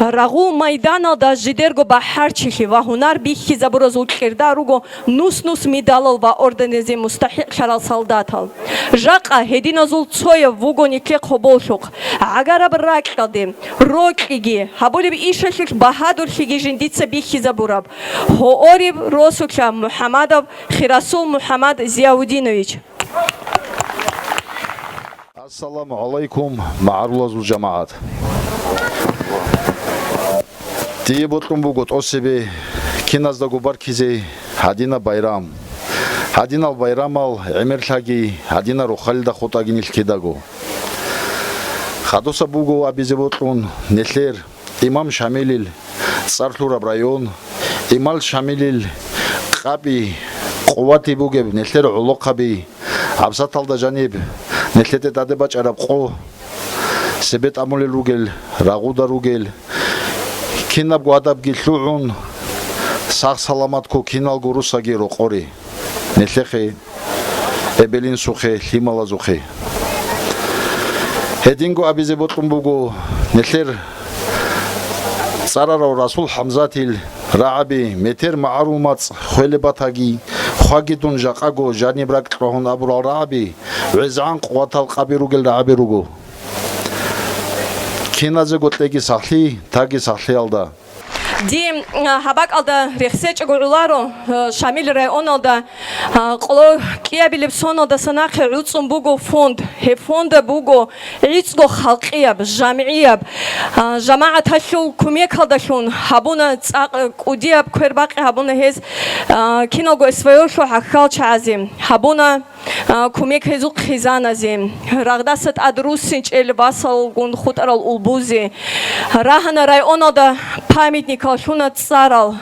Рагъул майданалда жидерго бахӀарчилъи ва гьунар бихьизабуразул кьирда руго нус-нус медалал ва орденезе мустахӀикълъарал солдатал. Жакъа гьединазул цояв вуго нилъе хъоболлъухъ, гӀагараб ракьалде, рокьиги, гьабулеб ишалъулъ багьадурлъиги жиндица бихьизабураб гьоориб росулъа МухӀамадов Хирасул МухӀамад Зияудинович. Ассаламу гӀалайкум, магӀарулазул жамагӀат! Дие бокьун буго тӀосебе киназдаго баркизе гьадинаб байрам. Гьадинал байрамал гӀемерлъаги, гьадинал рохалида хутӀаги нилъ кидаго. Хадуса буго абизе бокьун нилъер Имам Шамилил цӀар лъураб район, Имам Шамилил къаби, къуватги бугеб нилъер гӀолохъаби, гӀабсаталда жаниб нилъеде тӀаде бачӀараб къо, себе тӀамулел ругел, рагъуда ругел, кинабго гьадабги лъугӀун, сах-саламат ккун киналго росаги рокъоре. Нилъехъе, эбел-инсухъе, лъималазухъе. Гьединго абизе бокьун буго, нилъер цӀарарав Расул ХӀамзатил рагӀаби, метер магӀарул мацӀ хвелеб батаги, хваги дун жакъаго жаниб ракь лъугьун абурал рагӀаби, гӀезегӀан къуватал къаби ругел рагӀаби руго. Киназего кьеги сахлъи, таги сахлъиялда. Дие, а, гьаб бакӀалда рехсечӀого гӀоларо, а, Шамил районалда, а, къоло кӀиабилеб соналдаса нахъе гӀуцӀун буго фонд. Гьеб фонда буго гӀицӀго халкъияб, жамгӀияб, а, жамагӀаталъул кумекалдалъун гьабуна цӀакъ, кӀудияб квербакъи гьабуна гьез, а, киналго СВО-лъул гӀахьалчагӀазе. Гьабуна а, кумек гьезухъ хъизаназе. Рагъдаса тӀад руссинчӀел васалгун хутӀарал улбузе. Рагьана районалда памятникал лъуна цӀарал.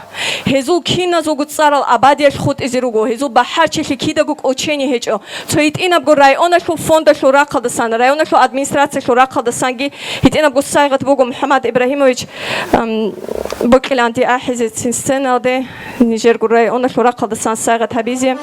Гьезул киназулго цӀарал абадиялъ хутӀизе руго. Гьезул бахӀарчилъи кидаго кӀочене гьечӀо. Цо гьитӀинабго районалъул фондалъул рахъалдасан, районалъул администрациялъул рахъалдасанги гьитӀинабго сайгъат буго, МухӀаммад Ибрагьимович, ам, бокьиланти ахӀизе цин сценалде. Нижерго районалъул рахъалдасан сайгъат гьабизе.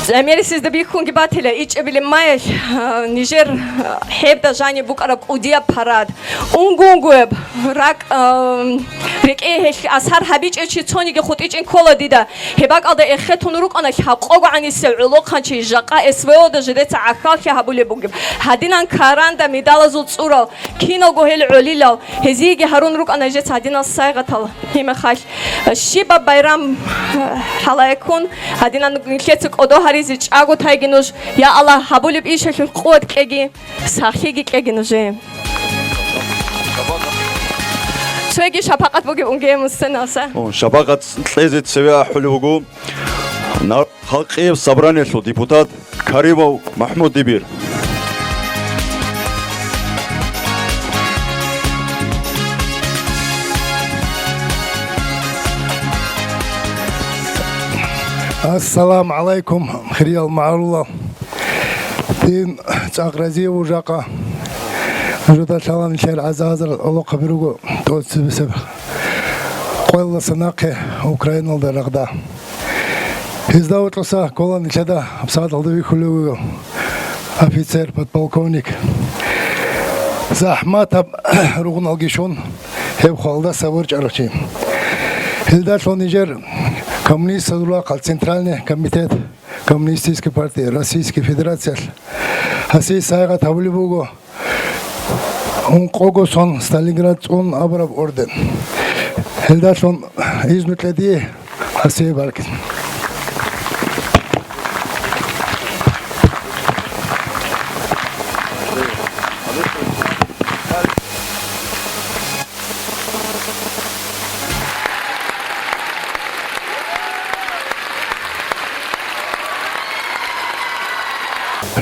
ГӀемерисезда бихьунги батила, ичӀабилеб маялъ, а, нижер, а, гьебда жаниб букӀараб кӀудияб парад. Унго-унгояб ракӀ, а, рекӀее гьелъ асар гьабичӀев чи цониги хутӀичӀин ккола дида. Гьеб бакӀалда эхетун рукӀана лъабкъого гӀанисев гӀолохъанчи, жакъа СВО-да жидеца гӀахьаллъи гьабулеб бугеб. Гьадинан каранда медалазул цӀурал, киналго гьел гӀолилал, гьезиеги гьарун рукӀана гьежеца гьадинал сайгъатал. Гьебмехалъ, щибаб байрам, э, гьалаяккун, гьадинан нилъеца кӀодо гьаризе чӀаго тайги нуж, я Аллагь, гьабулеб ишалъулъ къуват кьеги, сахлъиги кьеги нужее. Цоги шапакъат бугеб унгея муссеналса. О, шапакъат кьезе цеве ахӀулев вуго. На-, Халкъияб собраниялъул депутат Каримов МахӀмуд-дибир. Ассаламу гӀалайкум, хириял магӀарулал. Дин цӀакъ разиев вуго жакъа. Жуда лъала нилъер гӀаза-гӀазарал гӀолохъаби руго тӀоцебесеб къоялдаса нахъе Украиналда рагъда. Гьезда гьоркьоса ккола нилъеда гьабсагӀаталда вихьулев вуго офицер, подполковник. ЗахӀматаб ругъналги щун, гьеб хвалдаса ворчӀарав чи. Гьелдалъун нижер коммунистазул рахъал Центральный комитет Коммунистической партии Российской Федерациялъ гьасие сайгъат гьабулеб буго ункъого сон Сталинград цӀун абураб орден. Гьелдалъун изну кьеги Спасибо, баркалла.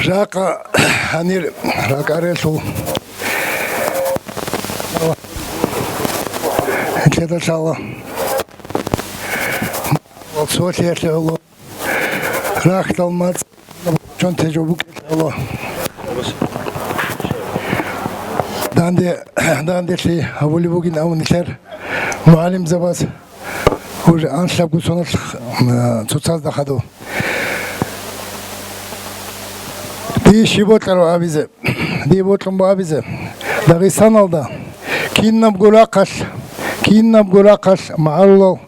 Жакъа гьанир ракӀарелъул лъедалъала цолъиялъе гӀоло рахьдал мацӀ чон тежо букӀелъе гӀоло данде, данделъи гьабулеб бугин абун нилъер мугӀалимзабаз. Уже анлъабго соналъ, м, цоцазда хадув. Дие щиб бокьараб абизе? Дие бокьун буго абизе, Дагъистаналда кинабго рахъалъ, кинабго рахъалъ магӀарулал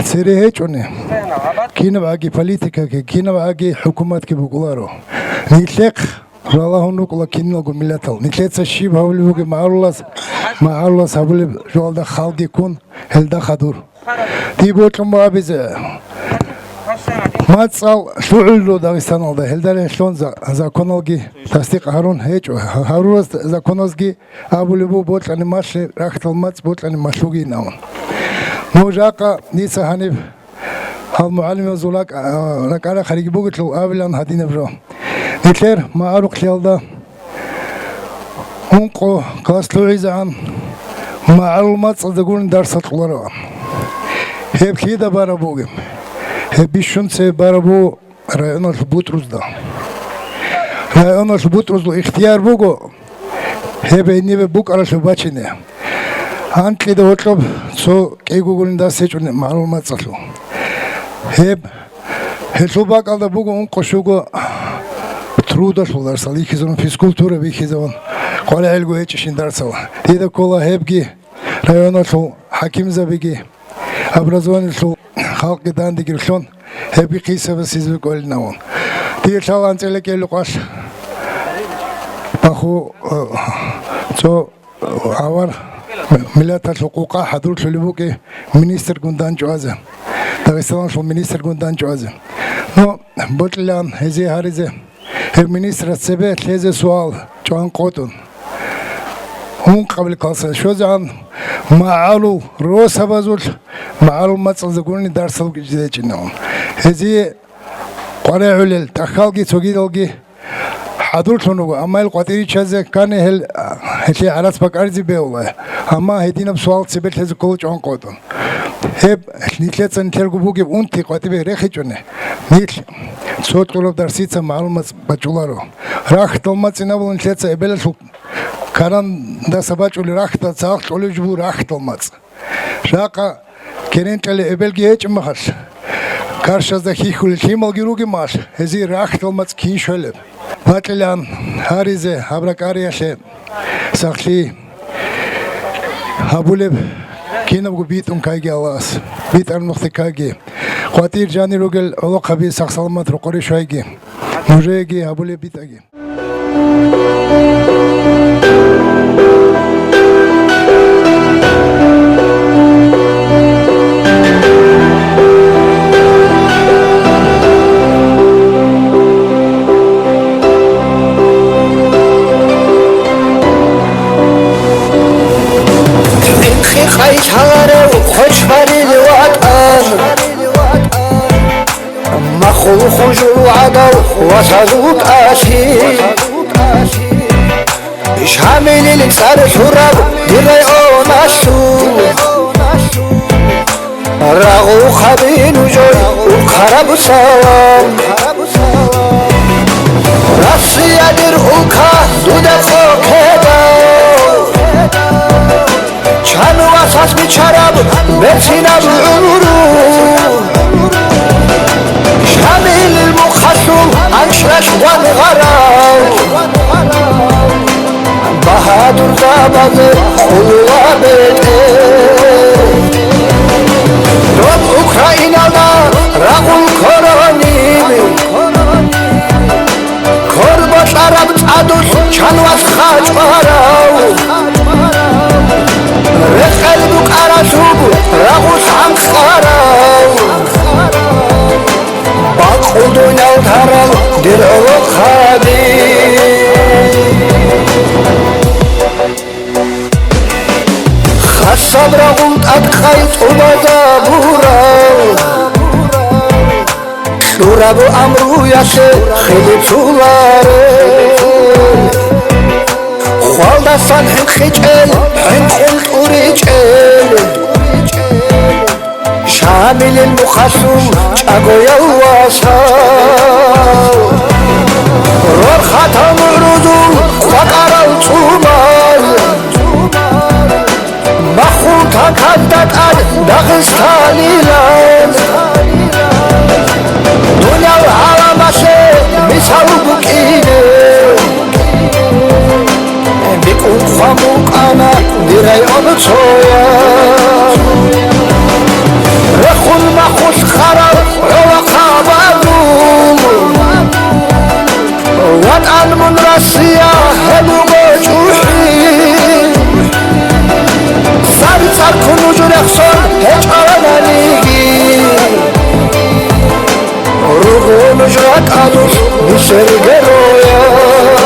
цере гьечӀони, кинабгӀаги политикаги, кинабгӀаги хӀукуматги букӀуларо. Нилъехъ ралагьун рукӀула киналго миллатал. Нилъеца щиб гьавулеб бугеб магӀарулас, магӀарулас гьабулеб жоялда халги ккун, гьелда хадур. Дие бокьун буго абизе, мацӀал лъугӀулел руго Дагъистаналда, гьелда релълъун за-, законалги тасдикъ гьарун гьечӀо. Гьарураз законазги абулеб буго бокьани малъе, рахьдал мацӀ бокьани малъугин абун. Ну, жакъа дица гьаниб гьал мугӀалимазул ракӀ-, а, ракӀарахъариги бугелъул абилан гьадинаб жо. Нилъер магӀарухълъиялда ункъо класс лъугӀизегӀан магӀарул мацӀазда гурони дарсал кьолароан. Гьеб лъида бараб бугеб? Гьеб бищун цебе бараб буго районалъул бутӀрузда. Районалъул бутӀрузул ихтияр буго гьеб гьенибе букӀаралъуб бачине. Анкьида гьоркьоб цо кӀиго гурони дарс гьечӀони магӀарул мацӀалъул. Гьеб, гьелъул бакӀалда буго ункъо-щуго трудалъул дарсал бихьизабун, физкультура бихьизабун, къваригӀелго гьечӀищин дарсал. Дида ккола гьебги, районалъул хӀакимзабиги, образованиялъул халкъги дандеги рулъун, гьебги хъисабасизе кӀолин абун. Дие лъала анцӀила кӀиябго къоялъ баху, э, цо авар миллаталъул къукъа хӀадурлъулеб букӀи министргун дандчӀвазе, Дагъистаналъул министргун дандчӀвазе. Ну, бокьилаан гьезие гьаризе, гьев министрас цебе лъезе суал чӀван къотӀун. Ункъабилеб классалъ щвезегӀан магӀарул росабазулъ магӀарул мацӀалда гурони дарсал гьечӀинавун. Гьезие къваригӀулел тӀахьалги цогидалги хӀадурлъун руго, амма гьел къватӀире чӀезе ккани гьел, гьелъие гӀарац бакӀаризе бегьула. Амма гьединаб суал цебе лъезе ккола чӀван къотӀун. Гьеб нилъеца нилъерго бугеб унти къватӀибе рехичӀони, нилъ цо кьураб дарсица магӀарул мацӀ бачӀуларо. Рахьдал мацӀ ин абула нилъеца эбелалъул карандаса бачӀулеб рахьдал цадахъ кьолеб жо буго рахьдал мацӀ. Жакъа керен кьелеб эбелги гьечӀеб мехалъ, каршазда хьихьулел лъималги ругеб мехалъ, гьезие рахьдал мацӀ кин щвелеб? Бокьилаан гьаризе гьаб ракӀариялъе сахлъи гьабулеб кинабго битӀун ккайги Аллагьас, битӀараб нухде ккайги. КъватӀир жанир ругел гӀолохъаби сах-саламат рокъоре щвайги, нужееги гьабулеб битӀаги. Къайи лъаларев хъвечбарил ватӀан, махул хужул гӀадав ва сазул тӀалъи. Шамилил цӀар лъураб дир районалъул, рагъухъаби нужее урхъараб салам. Россия дир улка, дуда къокъедал, чан васас бичараб берцинаб гӀумру. Шамилил мухъалъул анкьралъ ван гъарав, багьадурзабазе къулула бетӀер. Доб Украиналда рагъул ккорониб, ккорбокьараб цӀадулъ чан вас хачӀварав, рекъел букӀаралъуб рагъулъ гӀанкъарав. къай тӀубазабурал, кьураб амруялъе хилицуларел, хвалдасан хӀинкъичӀел, хӀинкъун кьуричӀел, Шамилил Мухъалъул чӀагоял васал, рорхатал нугӀрузул къвакъарал цӀумал, маххул такалда тӀад Дагъистанилан, дуниял гӀаламалъе мисал букӀине. БикӀун хъван букӀана дир район цоял. Рехун маххулъ хъарал гӀолохъа бадул. ВатӀан мун Россия гьеб буго чӀухӀи. Цар-цар ккун нуж рехсон гьечӀонаниги. Руго нуж ракӀалъулъ нилъер героял.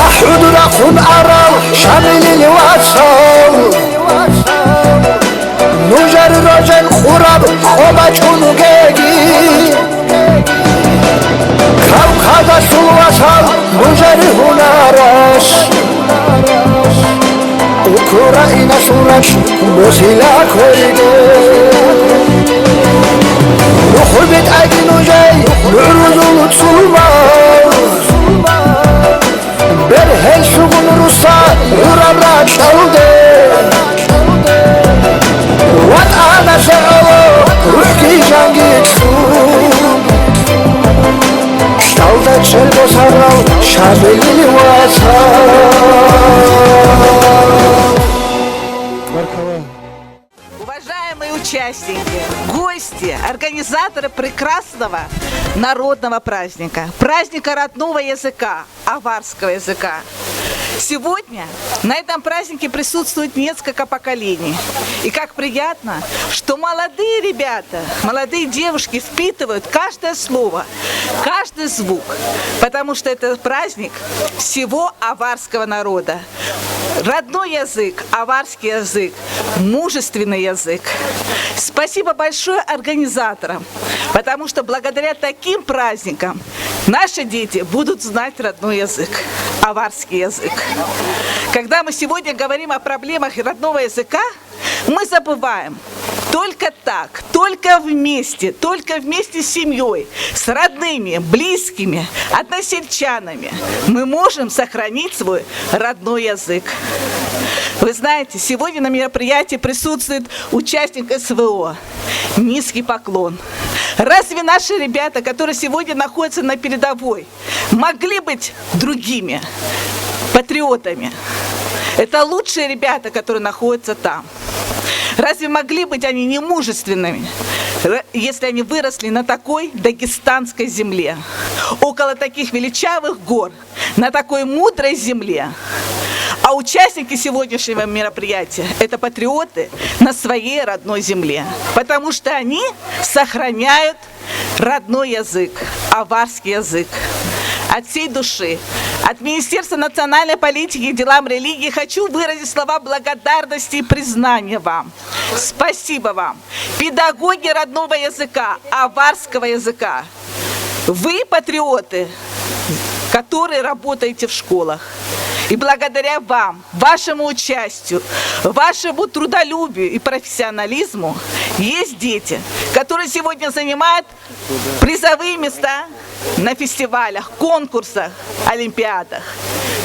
АхӀулел рахъун арал Шамилил васал, нужер рожен хураб къо бачӀун геги. Кавказалъул васал нужер гьунаралъ, Украиналъул ракь босила кверде. Нухул битӀаги нужей нугӀрузул цӀумал. Бергьенлъугун руса гӀураб ракьалде, ВатӀаналъе гӀоло рухӀги жанги лъун, лъалда чел босарал Шамилил васал. Уважаемые участники, гости, организаторы прекрасного народного праздника, праздника родного языка, аварского языка. Сегодня на этом празднике присутствует несколько поколений. И как приятно, что молодые ребята, молодые девушки впитывают каждое слово, каждый звук, потому что это праздник всего аварского народа. Родной язык, аварский язык, мужественный язык. Спасибо большое организаторам, потому что благодаря таким праздникам наши дети будут знать родной язык, аварский язык. Когда мы сегодня говорим о проблемах родного языка, мы забываем. Только так, только вместе, только вместе с семьей, с родными, близкими, односельчанами мы можем сохранить свой родной язык. Вы знаете, сегодня на мероприятии присутствует участник СВО. Низкий поклон. Разве наши ребята, которые сегодня находятся на передовой, могли быть другими патриотами? Это лучшие ребята, которые находятся там. Разве могли быть они немужественными, р-, если они выросли на такой дагестанской земле, около таких величавых гор, на такой мудрой земле? А участники сегодняшнего мероприятия — это патриоты на своей родной земле, потому что они сохраняют родной язык, аварский язык. От всей души, от Министерства национальной политики и делам религии хочу выразить слова благодарности и признания вам. Спасибо вам, педагоги родного языка, аварского языка. Вы патриоты, которые работаете в школах. И благодаря вам, вашему участию, вашему трудолюбию и профессионализму есть дети, которые сегодня занимают призовые места на фестивалях, конкурсах, олимпиадах.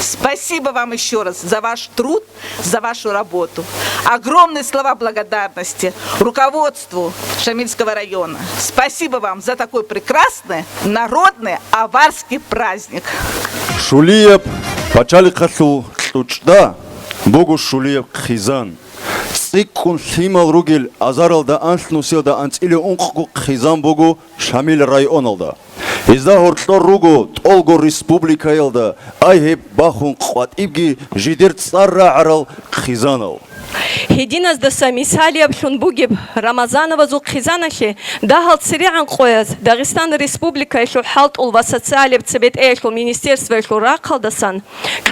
Спасибо вам еще раз за ваш труд, за вашу работу. Огромные слова благодарности руководству Шамильского района. Спасибо вам за такой прекрасный народный аварский праздник. Шулияб пачалихъалъул кьучӀда буго Шулияб хъизан. ЦӀикӀкӀун лъимал ругел азаралда анлънусиялда анцӀила ункъго хъизан буго Шамил районалда. Гьезда гьоркьор руго тӀолго республикаялда, ай гьеб бахун къватӀибги жидер цӀар рагӀарал хъизанал. Гьединаздаса мисалияб лъун бугеб Рамазановазул хъизаналъе дагьал церегӀан къояз Дагъистан Республикаялъул хӀалтӀул ва социалияб цебетӀеялъул министерствоялъул рахъалдасан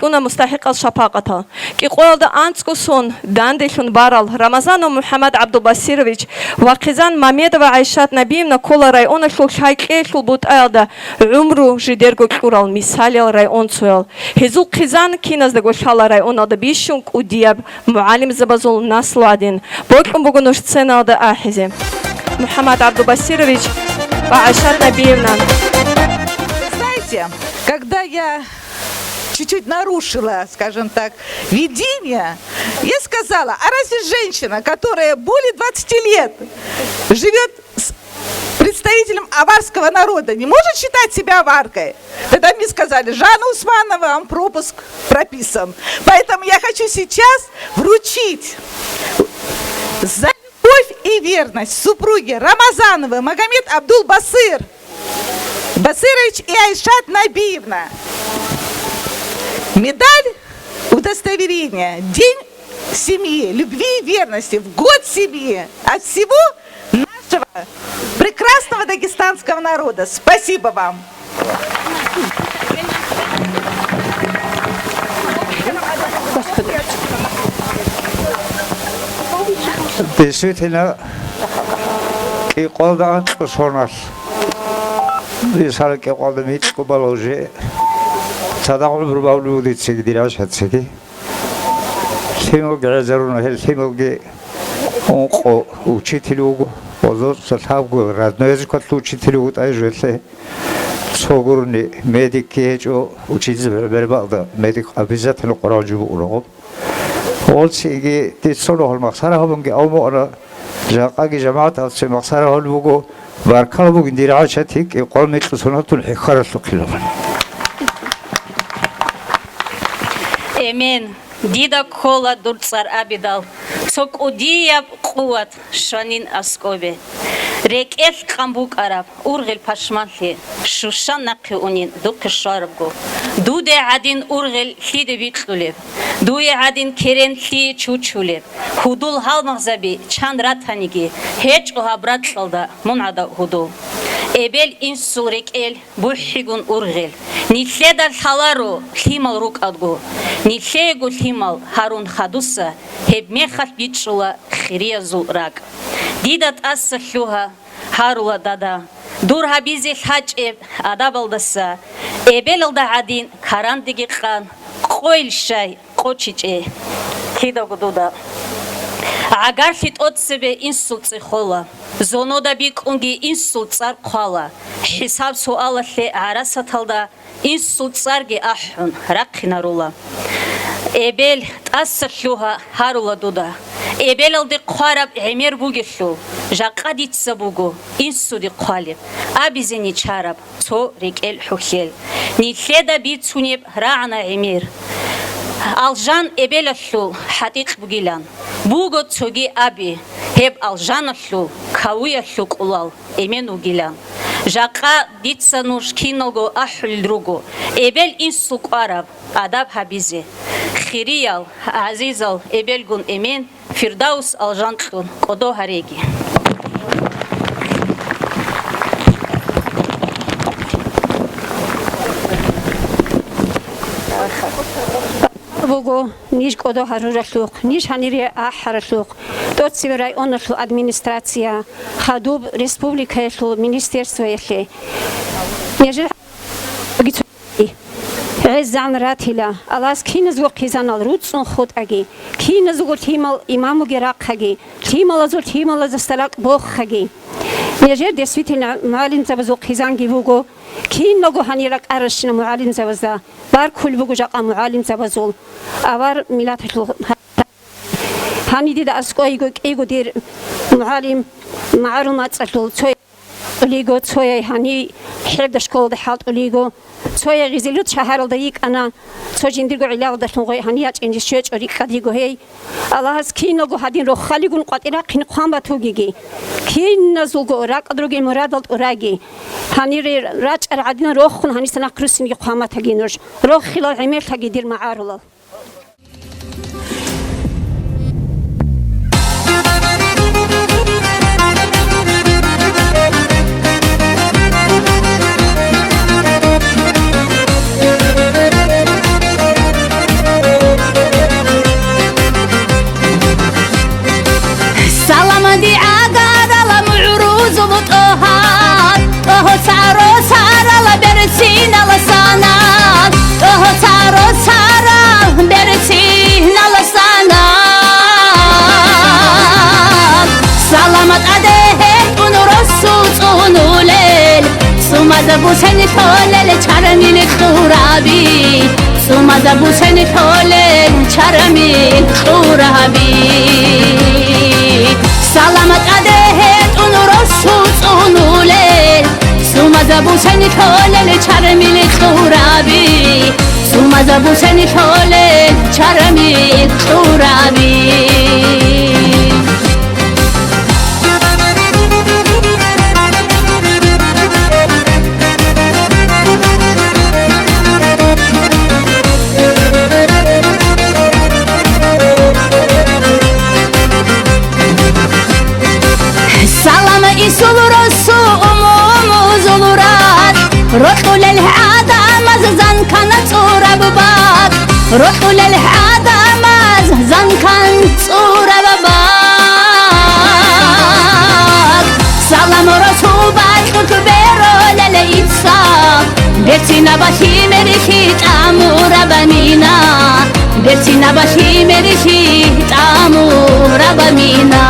кьуна мустахӀикъал шапакъатал. КӀикъоялда анцӀго сон данделъун барал Рамазанов МухӀаммад ГӀабдулбасирович ва хъизан Мамедова ГӀайшат Набиевна ккола районалъул лъай-кьеялъул бутӀаялда гӀумру жидерго кьурал мисалиял районцоял. Гьезул хъизан киназдаго лъала районалда бищун кӀудияб мугӀалимзабазул наслу гӀадин. Бокьун буго нуж сценалда ахӀизе. МухӀаммад ГӀабдулбасирович ва ГӀайшат Набиевна. Знаете, когда я чуть-чуть нарушила, скажем так, видение, я сказала: «А разве женщина, которая более двадцати лет живет с представителем аварского народа, не может считать себя аваркой?» Тогда мне сказали: «Жанна Усманова, вам пропуск прописан». Поэтому я хочу сейчас вручить за любовь и верность супруге Рамазановой Магомед Абдул-Басыр Басырович и Айшат Набиевна медаль удостоверения «День семьи, любви и верности» в год семьи от всего нашего прекрасного дагестанского народа. Спасибо вам. Действительно, кӀикъоялда анкьго соналъ, мисал, кӀикъоялда микьго балагьун, цадахъ гӀумру бавлугу дициги, дир гӀайшатциги. Лъималги гӀезаруна, гьел лъималги ункъо учитель вуго, озоца лъабго родной языкалъул учитель вуго тӀайжу гьелъе. Цо гурони медикги гьечӀо, учительзаби гӀемербалда медик обязательно къваригӀун жо букӀуна гъоб. Гъолцинги дица нухалъ махсара гьабунги авмуана, жакъаги жамагӀаталъе махсара гьабун буго, баркала бугин, дир гӀайшатги, кӀикъоялда микьго соналъул хӀехьаралъухъ. Эмен. Дида ккола дур цӀар абидал, цо кӀудияб къуват щванин аскӀобе. РекӀелъ къан букӀараб ургъел пашманлъи, щущан нахъе унин духъе щварабго. Дуде гӀадин ургъел лъиде бикьулеб, дуе гӀадин керен лъие чучулеб, гьудул гьалмагъзаби чан ратаниги, гьечӀо гьаб ракьалда мун гӀадав гьудул. Эбел-инсул рекӀел бухӀигун ургъел, нилъеда лъаларо лъимал рукӀадго, нилъеего лъимал гьарун хадуса, гьеб мехалъ бичӀчӀула хириязул ракӀ. Дида тӀаса лъугьа гьарула, дада, дур гьабизе лъачӀеб адабалдаса, эбелалда гӀадин карандеги къан, къойил щай, къочичӀе кидаго дуда. ГӀагарлъи тӀоцебе инсул цӀи хола, зонода бикӀунги инсул цӀар хъвала, хӀисаб-суалалъе гӀарасаталда инсул цӀарги ахӀун рахъинарула. Эбел тӀаса лъугьа гьарула дуда. Эбелалде хъвараб гӀемер бугелъул, жакъа дица буго инсуде хъвалеб, абизе нечараб цо рекӀел хӀухьел. Нилъеда бицунеб рагӀана гӀемер. Алжан эбелалъул хӀатӀикь бугилан. Буго цоги аби, гьеб алжаналъул кавуялъул къулал эмен вугилан. Жакъа дица нуж киналго ахӀулел руго, эбел-инсул кӀвараб адаб гьабизе. Хириял, гӀазизал эбелгун эмен, Фирдавс алжан кьун кӀодо гьареги. Буго ниж кӀодо гьаруралъухъ, ниж гьанире ахӀаралъухъ, тӀоцеве районалъул администрация, хадуб республикаялъул министерствоялъе. Нижер гӀезан ратила, Аллагьас киназго хъизанал руцӀцӀун хутӀаги, киназго лъимал имамуги рахъаги, лъималазул лъималаздаса ракӀ бохаги. Нижер действительно мугӀалимзабазул хъизанги буго, Киналго гьанир ракӀаращина мугӀалимзабазда, баркулеб буго жакъа мугӀалимзабазул авар миллаталъул. Гьанир дида аскӀойго кӀиго дир мугӀалим магӀарул мацӀалъул цо лиго, цояй гьанир хӀебда школалда хӀалтӀулиго, цояй Гъизилут шагьаралда йикӀана, цо жиндирго гӀиллагъалдалъун гъой гьанир ячӀинчӀищ щвечӀо рикӀкӀадиго гьей. Аллагьас киналго гьадин рохалигун къватӀир рахъине хъван батугеги, киназулго ракӀалда ругел мурадал тӀураги. Гьанире рачӀарал гӀадинал рохун гьаниса нахъ руссинги хъван батаги нуж. Рохилал гӀемерлъаги, дир магӀарулал. Саламади гӀагарала мугӀрузул ТӀогьа, ТӀогьоца росарала берцинал санал, ТӀогьоца росарал берцинал санал. Саламат тӀаде гьетӀун росу цӀунулел, цӀумазабусен лъолел чармил кьураби, цӀумазабусен лъолел чармил кьураби. Саламат тӀаде гьетӀун росу цӀунулел, цӀумазабусен лъолел чармил кьураби, цӀумазабусен лъолел чармил кьураби. Салам исул росу умумузул ракь, рокьулел гӀадамаз занкан цӀураб бакӀ, рокьулел гӀадамаз занкан цӀураб бакӀ. Салам росу бакьулъ беролел ицал, берцинаб лъимерихи тӀамураб мина, берцинаб лъимерихи тӀамураб мина.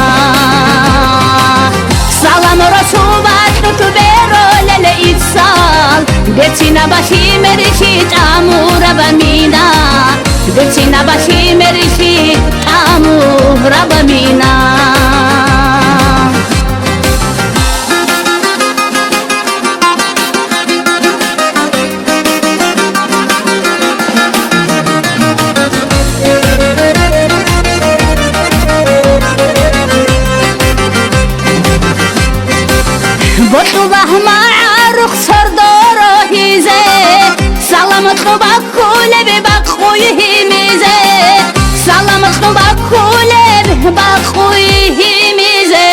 Салам росу бакьулъ беролел ицал, берцинаб лъимерихи тӀамураб мина, берцинаб лъимерихи тӀамураб мина. Бокьулагь магӀарухъ сордо рогьизе, салам кьуба кколеб бакъуй гьимизе, салам кьуба кколеб бакъуй гьимизе.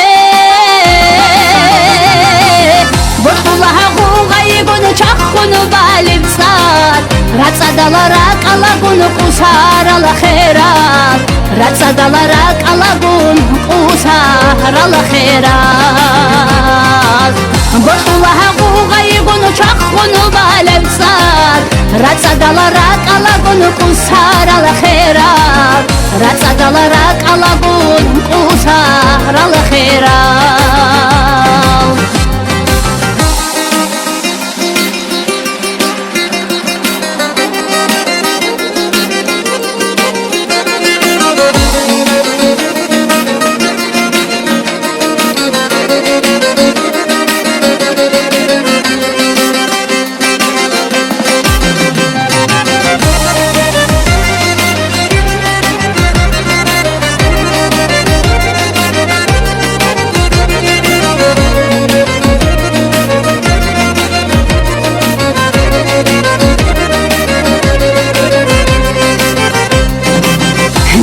Бокьулагь гъугъайгун чахъун балеб цӀар, рацӀцӀадал ракӀалагун къусарал херал, рацӀцӀадал ракӀалагун къусарал херал. Бокьулагь гъугъайгун чахъун балеб цӀар, рацӀцӀадал ракӀалагун къусарал херал, рацӀцӀадал ракӀалагун къусарал херал.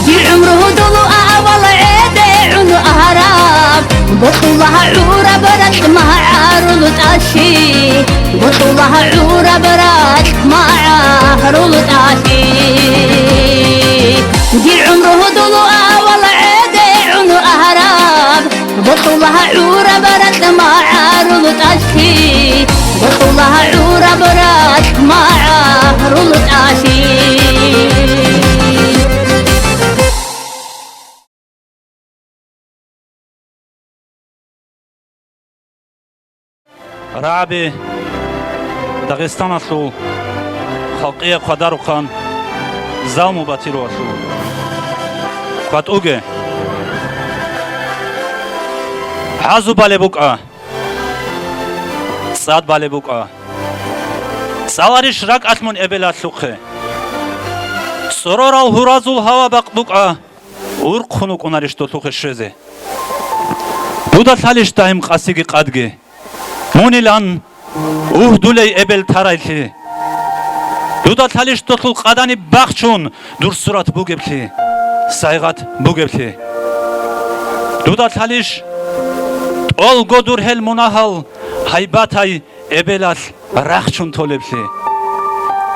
Дир гӀумру дулу авал гӀедегӀун араб, бокьулагь гӀураб ракь магӀарул тӀалъи, бокьулагь гӀураб ракь магӀарул тӀалъи. Дир гӀумру дулу авал гӀедегӀун араб, бокьулагь гӀураб ракь магӀарул тӀалъи, бокьулагь гӀураб ракь магӀарул тӀалъи. РагӀаби, Дагъистаналъул халкъияб хъвадарухъан Залму Батировалъул. КватӀуге. ГӀазу балеб букӀа, цӀад балеб букӀа. ЦӀаларищ ракӀалъ мун эбелалъухъе? Сорорал гьуразул гьава бакъ букӀа, урхъун вукӀунарищ долъухъе щвезе? Дуда лъалищ дайим къасиги къадги? Мунилан угьдулей эбел тарайлъи. Дуда лъалищ долъул къаданиб бахчун дур сурат бугеблъи, сайгъат бугеблъи. Дуда лъалищ тӀолго дур гьел мунагьал гьайбатай эбелалъ рахчун толеблъи.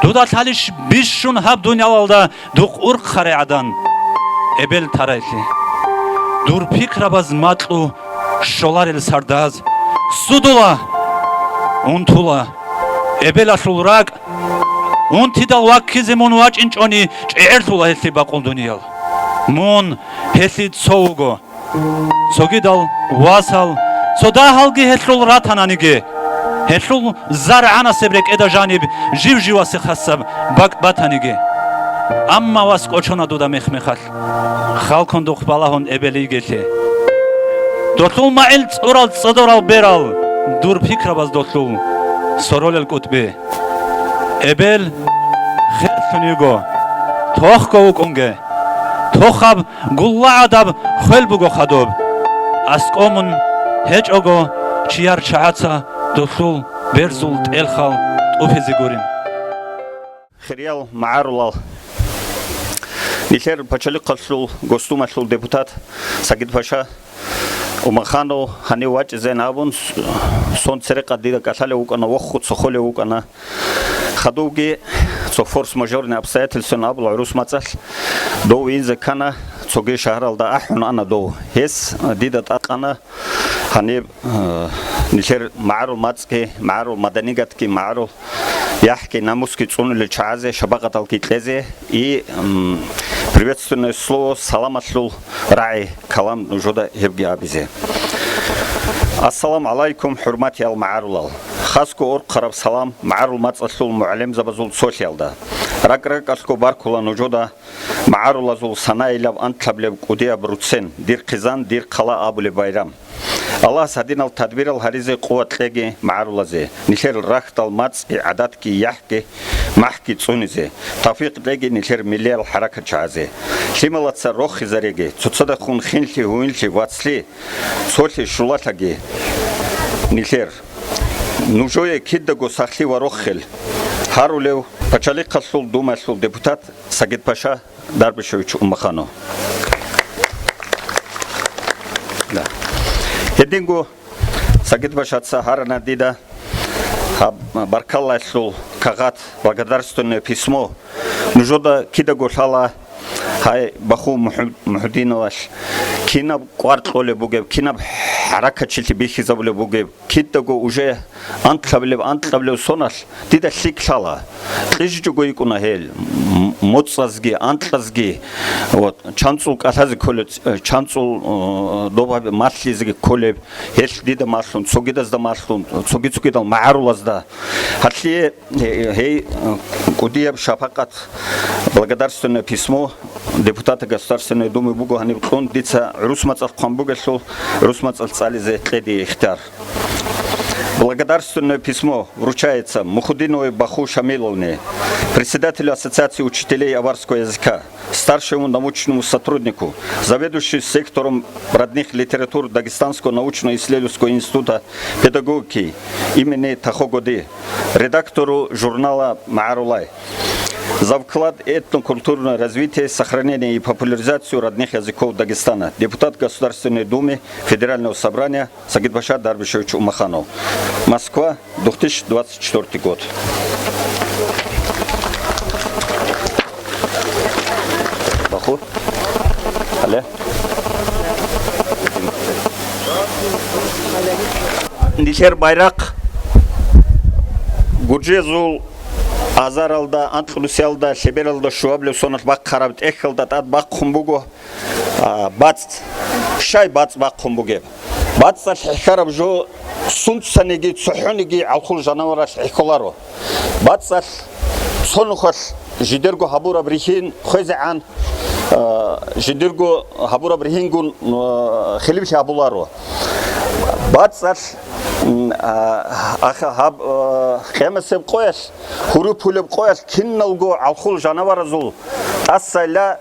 Дуда лъалищ бищун гьаб дуниялалда духъ урхъарай гӀадан эбел тарайлъи. Дур пикрабаз макьу щоларел сардаз судула, унтула эбелалъул ракӀ. Унтидал ваккизе мун вачӀинчӀони чӀегӀерлъула гьелъи бакъул дуниял. Мун гьелъи цо вуго. Цогидал васал, цо дагьалги гьелъул ратананиги, гьелъул заргӀанасеб рекӀеда жаниб жив-живасе хасаб бакӀ батаниги. Амма вас кӀочона дуда мех-мехалъ, халкун духъ балагьун эбел йигелъе. Долъул магӀил цӀурал цӀодорал берал, дур пикрабаз долъул соролел кӀутӀби. Эбел херлъун йиго, тохго вукӀунге. Тохаб гулла гӀадаб хвел буго хадуб. АскӀомун гьечӀого чияр чагӀаца долъул берзул тӀелхал тӀупизе гурин. Хириял магӀарулал, нилъер пачалихъалъул Госдумалъул депутат Сагид-паша Умаханов гьанив вачӀизейин абун, сон церекъад дида кӀалъалев вукӀана, вохуца холев вукӀана. Хадувги цо форс-мажорный обстоятельствоян абула гӀурус мацӀалъ, дов инзе ккана, цоги шагьаралда ахӀун ана дов. Гьес дида тӀакъана гьаниб, э, нилъер магӀарул мацӀги, магӀарул маданигатги, магӀарул яхӀги, намусги цӀунулел чагӀазе, шабагъаталги кьезе, и, м, приветственное слово, саламалъул рагӀи, калам нужуда гьебги абизе. Ассаламу гӀалайкум, хӀурматиял магӀарулал! Хасго урхъараб салам магӀарул мацӀалъул мугӀалимзабазул цолъиялда. РакӀ-ракӀалъго баркула нужуда магӀарулазул санаилаб анкьаблеб кӀудияб руцен, дир хъизан, дир хъала абулеб байрам. Аллагьас гьадинал тадбирал гьаризе къуват кьеги магӀарулазе, нилъер рахьдал мацӀги, гӀадатги, яхӀги, махӀги цӀунизе, тавфикъ кьеги нилъер миллиял хӀаракат чагӀазе. Лъималаца рохизареги, цоцадехун хинлъи-гьуинлъи, вацлъи, цолъи-щулалъаги нилъер. Нужее кидаго сахлъи ва рохел гьарулев Пачалихъалъул Думаялъул депутат Сагид-паша Дарбишевич Умаханов. Да. Гьединго Сагид-пашаца гьарана дида гьаб баркаллаялъул кагъат, благодарственное письмо. Нужеда кидаго лъала гьай Баху МухӀу-, МухӀудиновалъ кинаб кӀвар кьолеб бугеб, кинаб хӀаракатчилъи бихьизабулеб бугеб, кидаго уже анкьабилеб-анкьабилев соналъ дида лъикӀ лъала. КьижичӀого йикӀуна гьел, м-, моцӀазги, анкьазги, вот, чанцӀул кӀалъазе кколеб, ц-, чанцӀул, э, добаби малъизеги кколеб, гьелъ дида малъун, цогидазда малъун, цоги-цогидал магӀарулазда. Гьалъие, э, гьей, э, кӀудияб шапакъат, благодарственное письмо депутата Государственной Думы буго гьаниб кьун, дица гӀурус мацӀалъ хъван бугелъул, гӀурус мацӀалъ цӀализе кьеди ихтияр. Благодарственное письмо вручается Мухудиновой Баху Шамиловне, председателю Ассоциации учителей аварского языка, старшему научному сотруднику, заведующему сектором родных литератур Дагестанского научно-исследовательского института педагогики имени Тахо Годи, редактору журнала «МагӀарулай», за вклад в этнокультурное развитие, сохранение и популяризацию родных языков Дагестана, депутат Государственной Думы Федерального Собрания Сагид-паша Дарбишевич Умаханов. Москва, две тысячи двадцать четвёртый год. Баху. Алле. Нилъер байрахъ гужезул азаралда, анкьнусиялда, лъебералда щуабилев соналъ бахъараб тӀехьалда тӀад бахъун буго. А, бацӀ. Щай бацӀ бахъун бугеб? БацӀалъ хӀехьараб жо сунцаниги цохӀониги гӀалхул жанаваралъ хӀехьоларо. БацӀцӀалъ цо нухалъ жидерго гьабураб рихьин хвезегӀан, э, жидерго гьабураб рихьингун, э, хилиплъи гьабуларо. БацӀцӀалъ, м, а, ах-, гьаб, э, къиямасеб къоялъ, гьуру пулеб къоялъ киналго гӀалхул жанаваразул тӀасайилан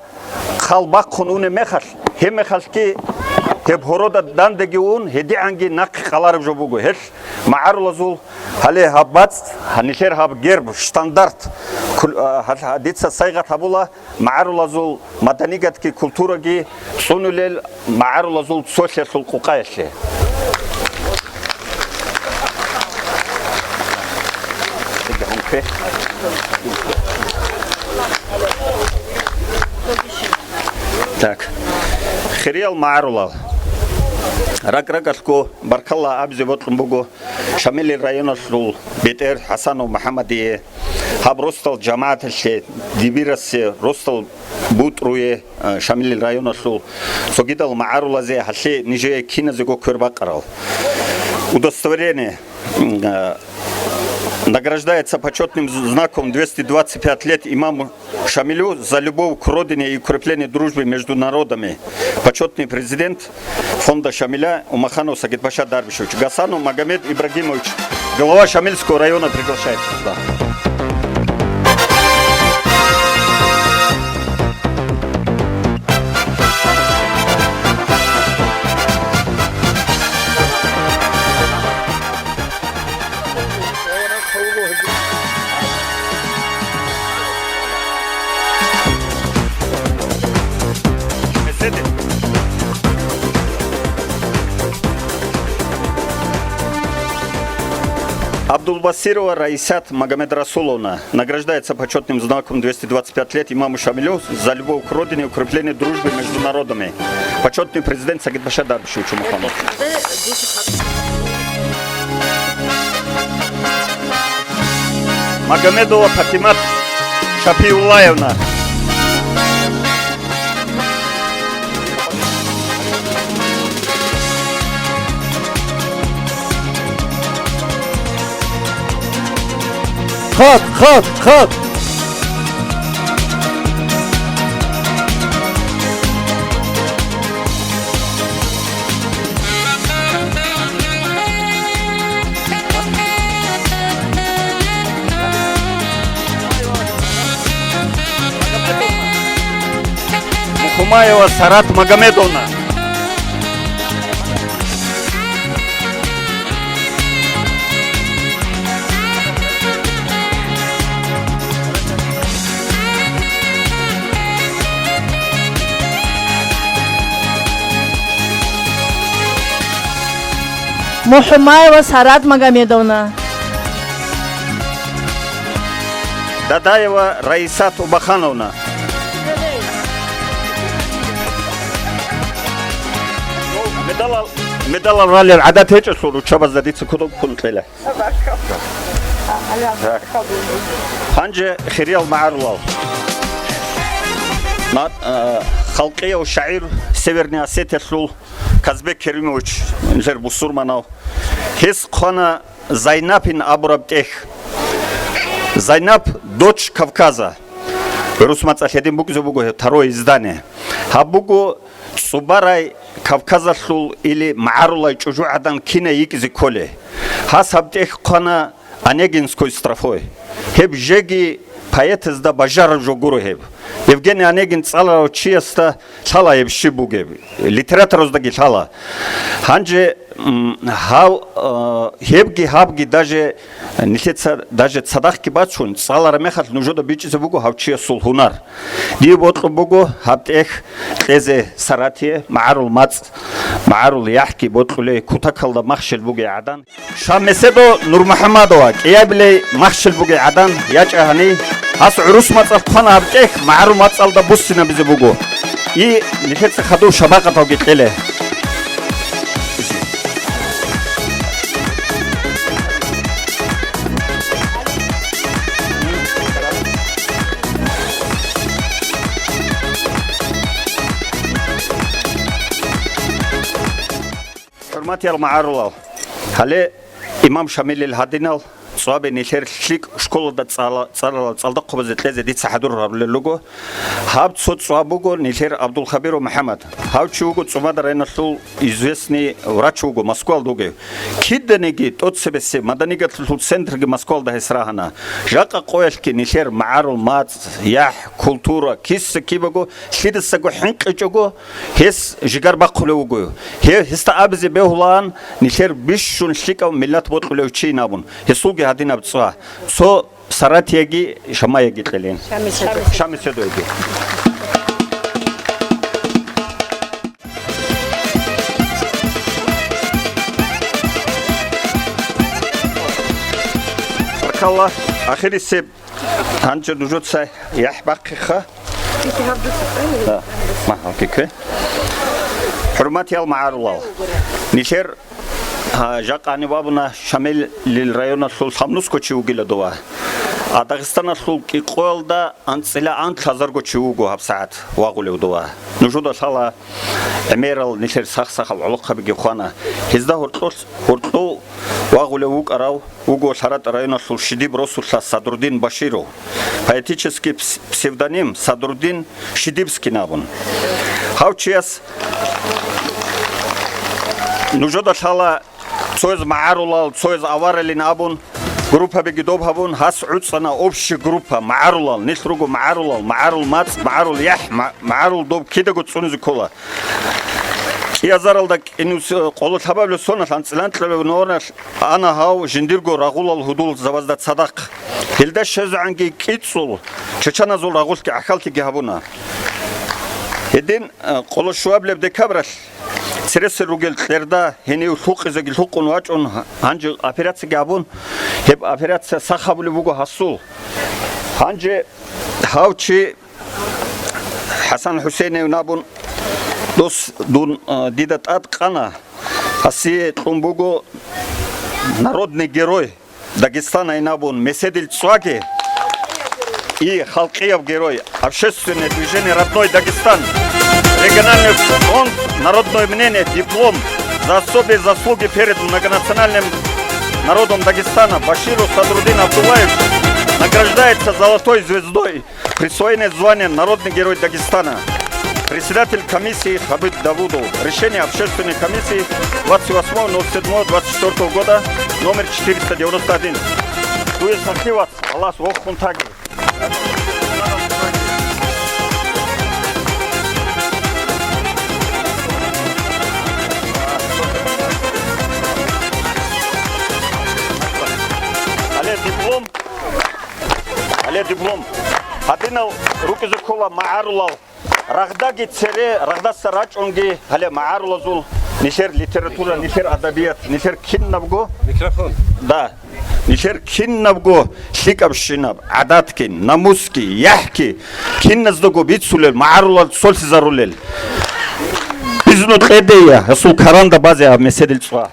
хъал бахъун унеб мехалъ, гьеб мехалъги гьеб гьорода дандаги ун, гьедигӀанги нахъе къалареб жо буго. Гьелъ магӀарулазул гьале гьаб бацӀ, гьа нилъер гьаб герб, штандарт, кул-, а, гьа-, гьа-, дица сайгъат гьабула магӀарулазул маданигатги культураги цӀунулел магӀарулазул цолъиялъул къукъаялъе. Так. Хириял магӀарулал. РакӀ-ракӀалъго баркалла абизе бокьун буго Шамилил районалъул бетӀер ХӀасанов МухӀаммадие, гьаб росдал жамагӀаталъе, дибирасе, росдал бутӀруе, а, Шамилил районалъул цогидал магӀарулазе, гьалъе нижее киназего квер бакъарал. Удостоверение, м, а, награждается почётным з-, знаком двести двадцать пять лет имаму Шамилю за любовь к родине и укрепление дружбы между народами. Почётный президент фонда Шамиля Умаханов Сагидпаша Дарбишевич. Гасанов Магомед Ибрагимович, глава Шамильского района, приглашается сюда. Абдулбасирова Раисат Магомедрасуловна награждается почётным знаком двести двадцать пять лет имаму Шамилю за любовь к родине и укрепление дружбы между народами. Почётный президент Сагидпаша Дарбишевич Умаханов. Магомедова Патимат Шапиуллаевна. Хат, хат, хат! Мухумаева Сарат Магомедовна. Мухумаева Сарат Магомедовна. Дадаева Раисат Убахановна. Медалал, медалал ралел гӀадат гьечӀелъул руччабазда дица кодоб ккун кьела. Гьанже хириял магӀарулал. Ма-, а, халкъияв шагӀир Северный Осетиялъул Казбек Керимович, нилъер бусурманав. Гьес хъвана Зайнапин абураб тӀехь. Зайнап, дочь Кавказа. Рус мацӀалъ гьедин букӀизе буго гьеб, второе издание. Гьаб буго цӀубарай Кавказалъул или магӀарулай чӀужугӀадан кинай йикӀизе кколей. Гьас гьаб тӀехь хъвана Онегинской строфой. Гьеб жеги поэтазда бажараб жо гуро гьеб. Евгений Онегин цӀаларав чиясда лъала гьеб щиб бугеб, литератораздаги лъала. Гьанже, м, гьав, э, гьебги гьабги даже нилъеца даже цадахъги бачун, цӀалараб мехалъ нужеда бичӀчӀизе буго гьав чиясул гьунар. Дие бокьун буго гьаб тӀехь кьезе Саратие, магӀарул мацӀ, магӀарул яхӀги бокьулей, кутакалда махщел бугей гӀадан. Шаммеседо Нурмухьамадова, кӀиябилей махщел бугей гӀадан, ячӀа гьани. Гьас гӀурус мацӀалъ хъвана гьаб тӀехь, магӀарул мацӀалда буссинабизе буго. И нилъеца хадув шабакъаталги кьеле. ХӀурматиял магӀарулал, гьале имам Шамилил гьадинал ЦӀвабе нилъер лъикӀ школалда цӀала-, цӀаларал цӀалдохъабазе кьезе дица хӀадур гьарулел руго. Гьаб цо цӀваб буго нилъер Абдулхабиров МухӀаммад. Гьав чи вуго ЦӀумада районалъул известный врач вуго, Москвалда вугев. Киданиги тӀоцебесеб маданигатлъулъул центрги Москвалда гьес рагьана. Жакъа къоялъги нилъер магӀарул мацӀ, яхӀ, культура, киса-кибаго, лъидасаго хӀинкъичӀого, гьес жигар бахъулев вуго. Гьев гьесда абизе бегьулаан, нилъер бищун лъикӀав миллат бокьулев чийин абун, гьесулги гьадинаб цӀва. Цо Саратияги Шамаяги кьелин. Шамисадоги. Баркалла, ахирисеб. Гьанже нужеца яхӀ бахъиха. Да. Ма, окей, кве. ХӀурматиял магӀарулал. Нилъер, а, жакъа гьаниб абуна Шамилил районалъул Лъабнусго чи вугила дова. А Дагъистаналъул кӀикъоялда анцӀила анлъазарго чи вуго гьабсагӀат вагъулев дова. Нужеда лъала гӀемерал нилъер сах-сахал гӀолохъабиги хвана. Гьезда гьоркьолъ-, гьоркьов вагъулев вукӀарав вуго ЛъаратӀа районалъул Шидиб росулъа Садрудин Баширов. Поэтический пс-, псевдоним Садрудин Шидибскин абун. Гьав чияс нужеда лъала цояз магӀарулал, цояз аваралин абун, группабиги доб гьабун, гьас гӀуцӀана общий группа, магӀарулал, нилъ руго магӀарулал, магӀарул мацӀ, магӀарул яхӀ, ма-, магӀарул доб кидаго цӀунизе ккола. КӀиазаралда кӀинус-, къоло лъабабилеб соналъ анцӀила анкьабилеб нугӀаналъ ана гьав жиндирго рагъулал гьудулзабазда цадахъ. Гьелда щвезегӀанги кӀицӀул чачаназул рагъулъги гӀахьаллъиги гьабуна. Гьедин, э, къоло щуабилеб декабралъ цересел ругел кьерда гьенив лъукъизеги лъукъун вачӀун, гьанже операцияги гьабун, гьеб операция сах гьабулеб буго гьасул. Гьанже гьав чи ХӀасан ХӀусейнов абун дос дун, а, дида тӀад къана, гьасие кьун буго народный герой Дагестана абун меседил цӀваги и халкъияб герой, общественное движение «Родной Дагестан», региональный фонд «Народное мнение», диплом «За особые заслуги перед многонациональным народом Дагестана» Баширу Садрудин Абдуллаевичу награждается золотой звездой. Присвоение звания «Народный герой Дагестана». Председатель комиссии Хабиб Давудов. Решение общественной комиссии двадцать восьмого ноль седьмого двадцать четвёртого года, номер четыреста девяносто один. Дуе сахлъи вац, Аллагьас вохун таги. Гьале диплом. Гьале диплом. Гьадинал рукӀизе ккола магӀарулал. Рагъдаги цере, рагъдаса рачӀунги, гьале магӀарулазул нилъер литература, нилъер адабият, нилъер кинабго. Микрофон. Да. Нилъер кинабго лъикӀабщинаб, гӀадатги, намусги, яхӀги, киназдаго бицулел, магӀарулал цолъизарулел. Бизну кьедея, гьасул каранда базе гьаб меседил цӀва.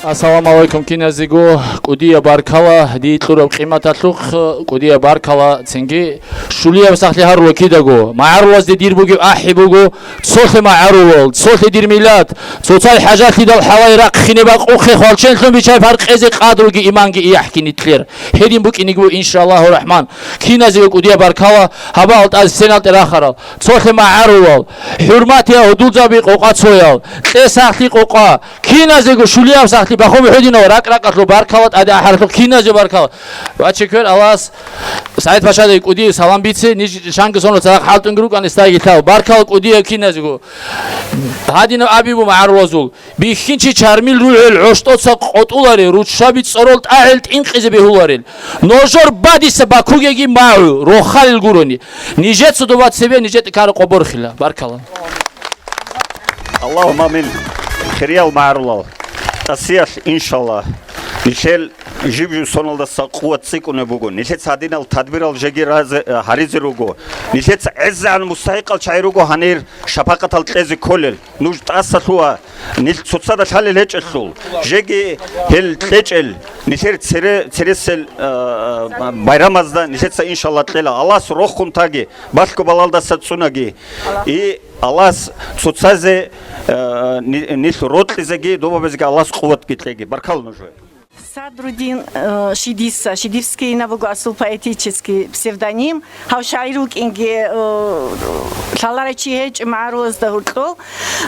Ассаламу алейкум, киназего, кӀудияб баркала, дие кьураб къиматалъухъ, кӀудияб баркала, цинги шулияб сахлъи гьарула кидаго. МагӀарулазде дир бугеб ахӀи буго, цолъе магӀарулал, цолъе дир миллат, цоцай хӀажалъидал хӀалай рахъине бакъухъе, хвалченлъун бичай паркъезе къадруги иманги ияхӀги нитлъер. Гьедин букӀиниги буго, иншаллагьу рахӀман. Киназего кӀудияб баркала, гьабал тӀад сценалде рахарал, цолъе магӀарулал, хӀурматиял гьудулзаби къокъа цоял, кье сахлъи къокъа, киназего шулияб сахлъи бахъун бухӀудинал ракӀ-ракӀалъул баркала тӀаде ахӀаралъухъ, киназего баркала. Ва чеквер Аллагьас СагӀид-пашаде кӀудияб салам бице, ниж шанги сонал цадахъ хӀалтӀунги рукӀан истайги лъал. Баркала кӀудияб киназего. Гьадинаб аби бу магӀарулазул. Бихьинчи чармил ругьел гӀощтӀоца къотӀуларел, руччаби цӀорол тӀагӀел тӀинкъизе бегьуларел. Ножор бадиса бакугеги магӀу, рохалил гурони. Нижеца доба цебе нижетӀ ккара къо борхила. Баркала. Аллагьумма амин. Хириял магӀарулал. ТӀасиялъ, иншалла, нилъел жиб-жиб соналдаса къуват цӀикӀкӀунеб буго. Нилъеца гьадинал тадбирал жеги разе-, гьаризе руго. Нилъеца гӀезегӀан мустахӀикъал чагӀи руго гьанир шапакъатал кьезе кколел. Нуж тӀаса лъугьа, нилъ цоцазда лъалел гьечӀелъул, жеги гьел кьечӀел, нилъер цере-, цересел, а, а, байрамазда нилъеца, иншалла, кьела. Аллагьас рохун таги, балъго балалдаса цӀунаги. И Аллагьас цоцазе, а, ни-, нилъ рокьизеги, добабазеги Аллагьас къуватги кьеги. Баркал нужее. Садрудин, э, Шидиса, Шидивский инаб буго асул поэтический псевдоним. Гьав шагӀир вукӀинги, э, лъаларай чи гьечӀо магӀарулазда гьоркьов.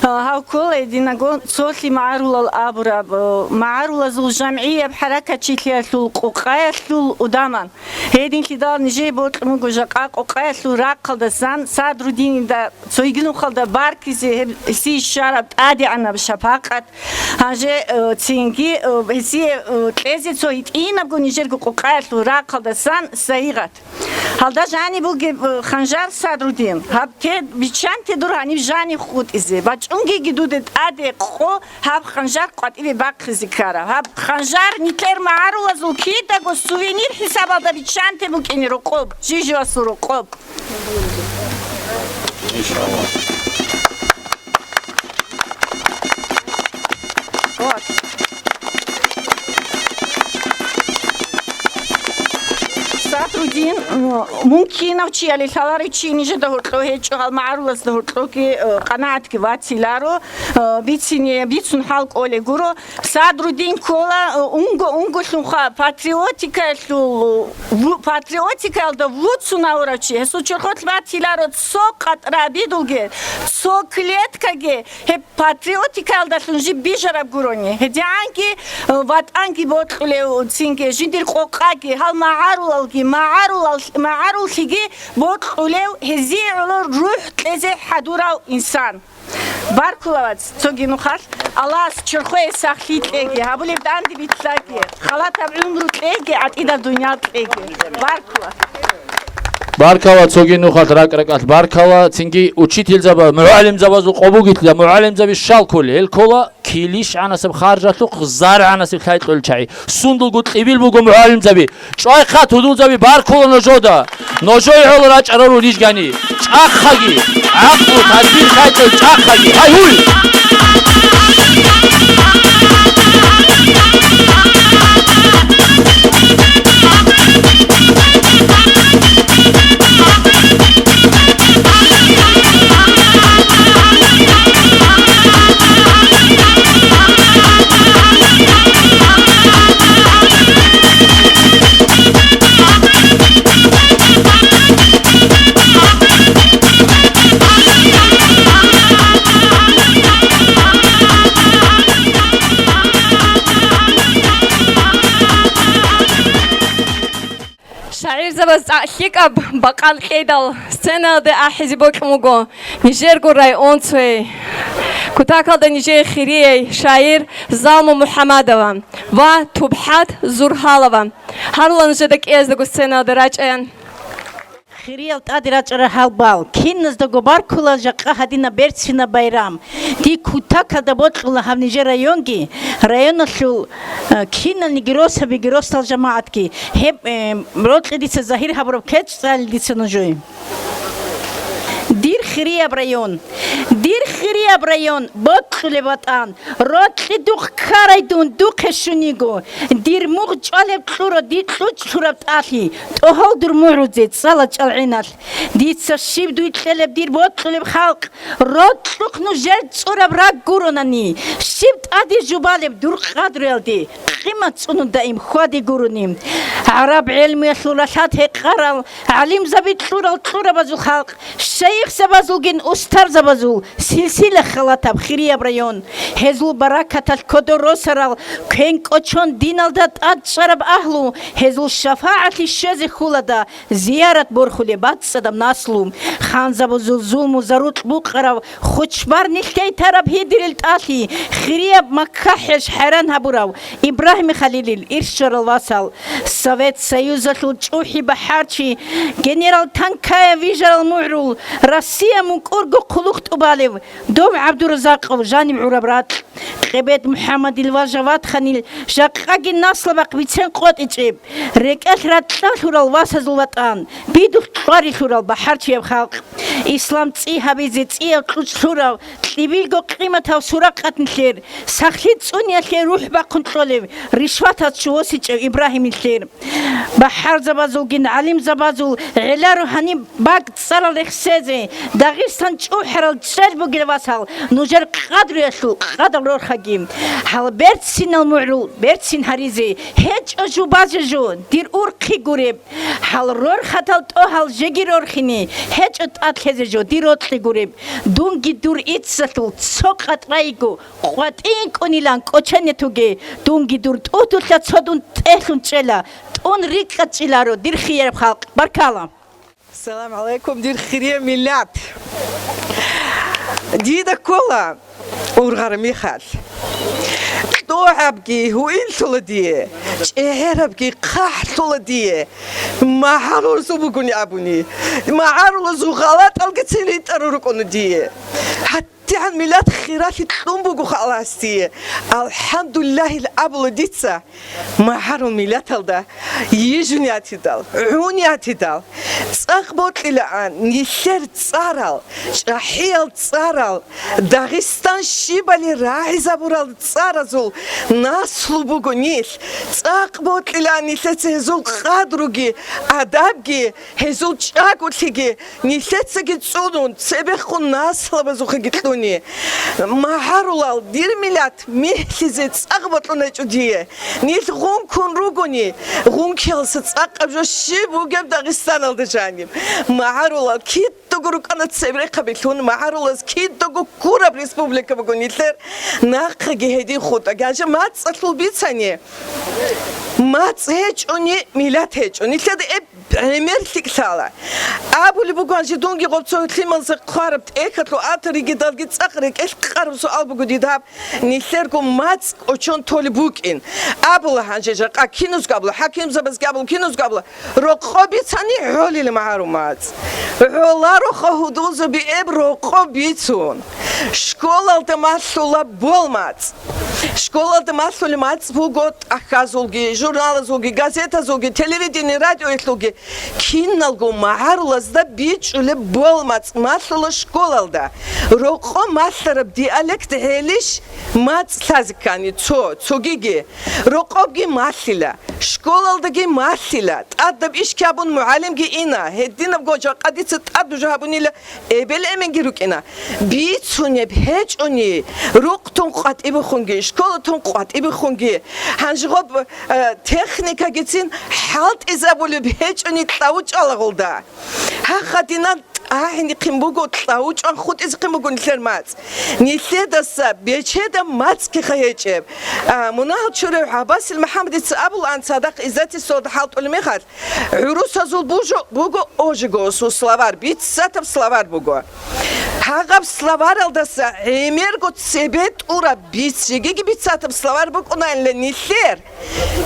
Э, гьав ккола гьединагун цолъи магӀарулал абураб, э, магӀарулазул жамгӀияб хӀаракатчилъиялъул къукъаялъул удаман. Гьединлъидал нижее бокьун буго жакъа къукъаялъул рахъалдасан Садрудинида цойги нухалда баркизе гьеб гьесие щвараб тӀадегӀанаб шапакъат. Гьанже, э, цинги, э, гьесие, э, кьезе цо гьитӀинабго нижерго къукъаялъул рахъалдасан сайигъат. Гьалда жаниб бугеб, э, ханжар Садрудин, гьаб те биччанте дур гьаниб жаниб хутӀизе, бачӀунгеги дуда тӀаде къо гьаб ханжар къватӀибе бахъизе ккараб. Гьаб ханжар нилъер магӀарулазул кидаго сувенир хӀисабалда биччанте букӀине рокъоб, жижуасул рокъоб. Вот. Садрудин, м, мун кинав чияли лъаларев чи нижеда гьоркьо гьечӀо, гьал магӀарулазда гьоркьоги, э, къанагӀатги вациларо, э, бицине, бицун хӀал кӀолей гуро. Садрудин ккола, э, унго-унгулъунха патриотикаялъул, ву-, патриотикаялда вуцун авурав чи. Гьесул чорхолъ батиларо цо къатӀра бидулги, цо клеткаги, гьеб патриотикаялдалъун жиб бижараб гурони. ГьедигӀанги, э, ватӀанги бокьулев цинги, жиндир къокъаги, гьал магӀарулалги, магӀарулал-, магӀаруллъиги бокьулев, гьезие гӀоло рухӀ кьезе хӀадурав инсан. Баркула, вац, цоги нухалъ Аллагьас чорхое сахлъи кьеги, гьабулеб данде битӀлаги, халатаб гӀумру кьеги, гӀатӀидаб дуниял кьеги. Баркула. Баркала, цоги нухалъ ракӀ-ракӀалъ баркала. Цинги учительзаба, мугӀалимзабазул къо бугелъул, мугӀалимзаби щал кколел? Гьел ккола килищгӀанасеб харжалъухъ заргӀанасеб лъай кьолел чагӀи. Сундулго кьибил буго мугӀалимзаби. ЧӀвай хъат, гьудулзаби, баркула нужода. Нужее гӀоло рачӀарал рижгани. ЧӀахъаги. ГӀакълу, тадбир хӀайчӀел чӀахъаги. Гьай, гьуй! ШагӀирзабаз цӀакъ лъикӀаб бакъан кьейдал сценаялде ахӀизе бокьун буго нижерго районцояй, кутакалда нижее хирияй шагӀир Залму МухӀамадова ва ТубхӀат Зургьалова. Гьарула нужеда кӀияздаго сценаялде рачӀаян. Хириял тӀаде рачӀарал гьалбал, киназдаго баркула жакъа гьадинаб берцинаб байрам. Дие кутакалда бокьула гьаб нижер районги, районалъул, э, киналниги росабиги, росдал жамагӀатги. Гьеб, э, рокьи дица загьир гьабураб кечӀ цӀалил дица нужее. Дир хирияб район, дир хирияб район, бокьулеб ватӀан, рокьи духъ ккарай дун духъе щуниго, дир мугъ чӀвалеб кьуро, дир кьучӀ лъураб тӀалъи, тӀогьол дур мугӀрузе цӀала чӀалгӀиналъ. Дица щиб дуй кьелеб, дир бокьулеб халкъ, рокьухъ нужер цӀураб рагъ гуронани, щиб тӀаде жубалеб дур къадруялде, къимат цӀунун даим хьваде гурони. ГӀараб гӀелмуялъул ралъад гьекъарал, гӀалимзаби кьурал кьурабазул халкъ, шайихзабазулгин устарзабазул силсила халатаб хирияб район. Гьезул баракаталъ кодор росарал квен кӀочон диналда тӀад чӀараб агьлу, гьезул шафагӀалъи щвезе хьулада зиярат борхулеб бацӀцӀадаб наслу. Ханзабазул зулму зарукь букъарав, хучбар нилъей тараб гьидирил тӀалъи, хирияб Макка хӀеж хӀайран гьабурав Ибрагьим Халилил ирщварал васал, Совет Союзалъул чӀухӀи бахӀарчи, генерал Танкаев вижарал мугӀрул, Россия мукӀурго хъулухъ тӀубалев, дов ГӀабдуразакъов жанив гӀураб ракь, Къебед МухӀаммадил ва Жавадханил жакъаги наслабахъ бицен къотӀичӀеб, рекӀелъ ракьалъурал васазул ватӀан, бидулъ кьварилъурал бахӀарчияб халкъ. Ислам цӀи гьабизе цӀияв кьучӀ лъурав, кьибилго къиматав суракъат нилъер, сахлъи цӀуниялъе рухӀ бахъун кьолев, ришватаз чу восичӀев Ибрагьим нилъер. БахӀарзабазулгин гӀалимзабазул гӀеларо гьаниб бакӀ цӀарал рехсезе, Дагъистан чӀухӀарал чӀел бугел васал, нужер къадруялъул къадал рорхаги. Гьал берцинал мугӀрул берцин гьаризе, гьечӀо жубазе жо, дир урхъи гуреб. Гьал рорхатал тӀогьал жеги рорхине, гьечӀо тӀад лъезе жо, дир рокьи гуреб. Дунги дур иццалъул цо къатӀрайго, къватӀинкӀунилан кӀочене туге, дунги дур тӀутулъа цо дун тӀелъун чӀела, тӀун рикӀкӀад чӀиларо, дир хияраб халкъ. Баркала. Салам гӀалайкум, дир хирия миллат! Дида ккола ургъар михал. КьогӀабги гьуинлъула дие, чӀегӀерабги хъахӀлъула дие. МагӀарулазул бугони абуни, магӀарулазул гъалатӀалгицин ритӀарал рукӀуна дие. ГьатӀигӀан миллат хиралъи кьун буго халасдие. АлхӀамдулиллагьил абула дица. МагӀарул миллаталда йижун ятидал, гӀун ятидал, цӀакъ бокьилаан нилъер цӀарал, чӀахӀиял цӀарал, Дагъистан щибали рагӀизабурал цӀаразул наслу буго нилъ. ЦӀакъ бокьилаан нилъеца гьезул къадруги, адабги, гьезул чӀаголъиги нилъецаги цӀунун, цебехун наслабазухъеги кьуни. МагӀарулал, дир миллат, михьлъизе цӀакъ бокьун гьечӀо дие. Нилъ гъункун ругони, гъункиялса цӀакъаб жо щиб бугеб Дагъистаналда жаниб? МагӀарулал кидаго рукӀана цебрехъаби лъун, магӀарулаз кидаго ккураб республика буго нилъер, нахъаги гьедин хутӀа. Гьанже мацӀалъул бицани, мацӀ гьечӀони, миллат гьечӀо. Нилъеда эб гӀемер лъикӀ лъала. Абулеб буго, гьанже дунги гъоб цо лъималза хъвараб тӀехьалъул атаригидалги цӀакъ рекӀелъ ккараб суал буго дида гьаб, нилъерго мацӀ кӀочон толеб букӀин. Абула гьанже жакъа киназго абула, хӀакимзабазги абула, киназго абула, рокъо бицани гӀолила магӀарул мацӀ. ГӀолароха гьудулзаби эб рокъо бицун. Школалда малъула бол мацӀ. Школалда малъулеб мацӀ буго тӀахьазулги, журналазулги, газетазулги, телевидение, радиоялъулги. Киналго магӀарулазда бичӀчӀулеб бол мацӀ малъула школалда. Рокъо малъараб диалект гӀелищ мацӀ лъазе ккани цо, цогиги. Рокъобги малъила, школалдаги малъила. ТӀадаб иш ккабун мугӀалимги ина, гьединабго жакъа дица тӀад нуж гьабунила эбел-эменги рукӀина. Бицунеб гьечӀони, рукътун къватӀибухъунги, школатун къватӀибухъунги, гьанжгъоб, э, техникагицин хӀалтӀизабулеб гьечӀони кьавучӀалагъулда. Гьахъа динан тӀагӀинихъин буго, кьавучӀан хутӀизехъин буго нилъер мацӀ. Нилъедаса бечеда мацӀкиха гьечӀеб. А, мунагьал чурав ГӀаббасил МухӀаммадица абулаан цадахъ издательствода хӀалтӀулеб мехалъ, гӀурусазул бужу-, буго ожиго су словарь, биццатаб словарь буго. Гьагъаб словаралдаса гӀемерго цебе тӀураб биц-, жегиги биццатаб словарь букӀунайилла нилъер.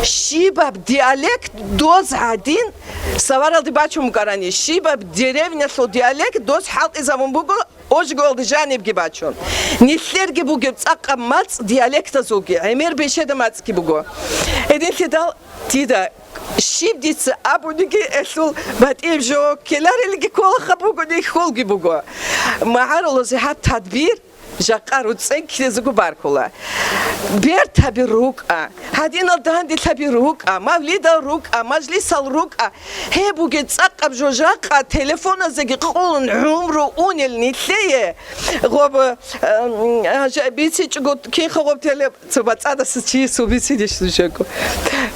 Щибаб диалект доз гӀадин, словаралде бачун букӀарани, щибаб деревнялъул диалект доз хӀалтӀизабун буго, ожиголда жанибги бачун. Нилъерги бугеб цӀакъаб мацӀ диалектазулги, гӀемер бечеда мацӀги буго. Гьединлъидал дида щиб дица абуниги, элъул батӀияб жо ккеларелги кколаха бугони, хьулги буго. МагӀарулазе гьаб тадбир жакъа руцӀцӀен ккезего баркула. Бертаби рукӀа, гьадинал данделъаби рукӀа, мавлидал рукӀа, мажлисал рукӀа, гьеб бугеб цӀакъаб жо жакъа телефоназеги къулун гӀумру унел нилъее. Гъоб, ам, гьажа бицичӀого кинха гъоб теле-, цо бацӀадаса чиясул бицинищ нужего.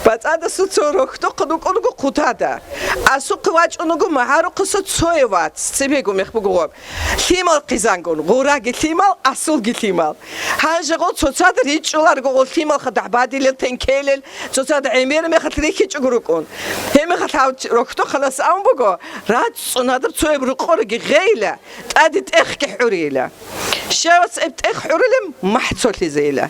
БацӀадаса цо рохьдохъ рукӀуного хъутада. Асухъе вачӀуного магӀарухъаса цое вац, цебего мех буго гъоб. Лъимал хъизангун, гъураги лъимал, асулги лъимал. Гьанже гъол цоцазда ричӀчӀуларго гъол лъималха дагьбадилел, тенкелел, цоцазда гӀемер мехалъ рихьичӀого рукӀун. Гьеб мехалъ гьав рохьдохъанас абун буго, рацӀцӀун гьадаб цояб рукъораги гъейила, тӀаде тӀехги хӀурейила. Щавас эб тӀех хӀурулеб махӀцолъизейила.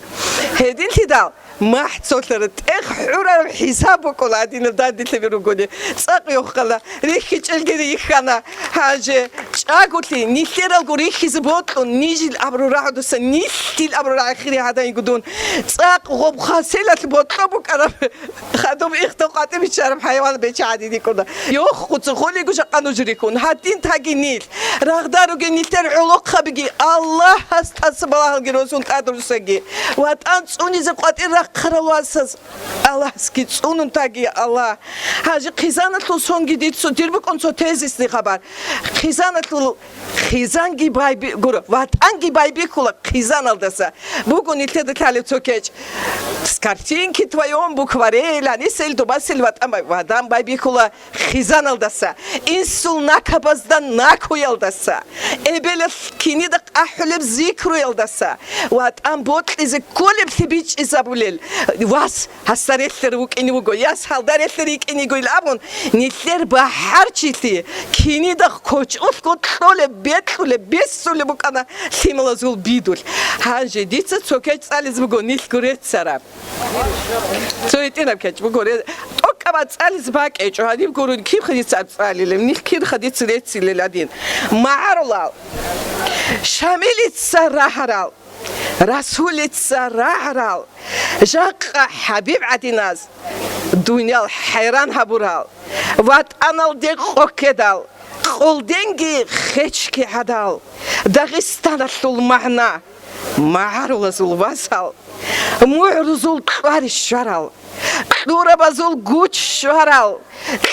Гьединлъидал, махӀцолъара тӀех хӀурараб хӀисаб букӀула гьадинаб данделъаби ругони. ЦӀакъ йохъала, рихьичӀелги рихьана. Гьанже чӀаголъи, нилъералго рихьизе бокьун, нижил абру рагӀудаса нилъ дил абураб рагӀи хири гьадан йигудун. ЦӀакъ гъоб хваселалъ бокьо букӀараб хадуб ихтав къватӀи биччараб хӀайван бечи гӀадин йикӀуна. Йохуца хулиго жакъа нуж рихьун. Гьадин таги нилъ. Рагъда ругел нилъер гӀолохъабиги, Аллагьас тӀаса балагьалги росун тӀадруссаги. ВатӀан цӀунизе къватӀир рахъарал васаз. Аллагьасги цӀунун таги, Аллагь. Гьанже хъизаналъул сонги дица дир букӀун цо тезисный хабар. Хъизаналъул, хъизанги байби-, гуро, ватӀанги байбихьула хъизаналдаса. Буго нилъеда лъалеб цо кечӀ. С картинки твоем букваре, ланисел дубасел ватӀан бай-, ватӀан байбихьула хъизаналдаса. Инсул накабазда накуялдаса. Эбелалъ кинида къахӀулеб зикруялдаса. ВатӀан бокьизе кколеблъи бичӀчӀизабулел вас гьасда релълъер вукӀине вуго, яс гьалда релълъер йикӀинегойил абун, нилъер бахӀарчилъи кинидахъ кочӀолъго кьолеб, бекьулеб, бессулеб букӀана лъималазул бидулъ. Гьанже дица цо кечӀ цӀализ буго нилъго реццараб. Цо гьитӀинаб кечӀ буго, ре-, тӀокӀаб цӀализ бакӀечӀо, гьаниб гурун киб хъизицаб цӀалилеб, нилъ кин хадиц реццилел гьадин. МагӀарулал, Шамилица рагьарал, Расулица рагьарал, жакъа ХӀабиб гӀадиназ, дуниял хӀайран гьабурал, ватӀаналде къоккедал, къолденги хечги гьадал, Дагъистаналъул магӀна, магӀарулазул васал, мугӀрузул кьвари щварал, кьурабазул гуч щварал,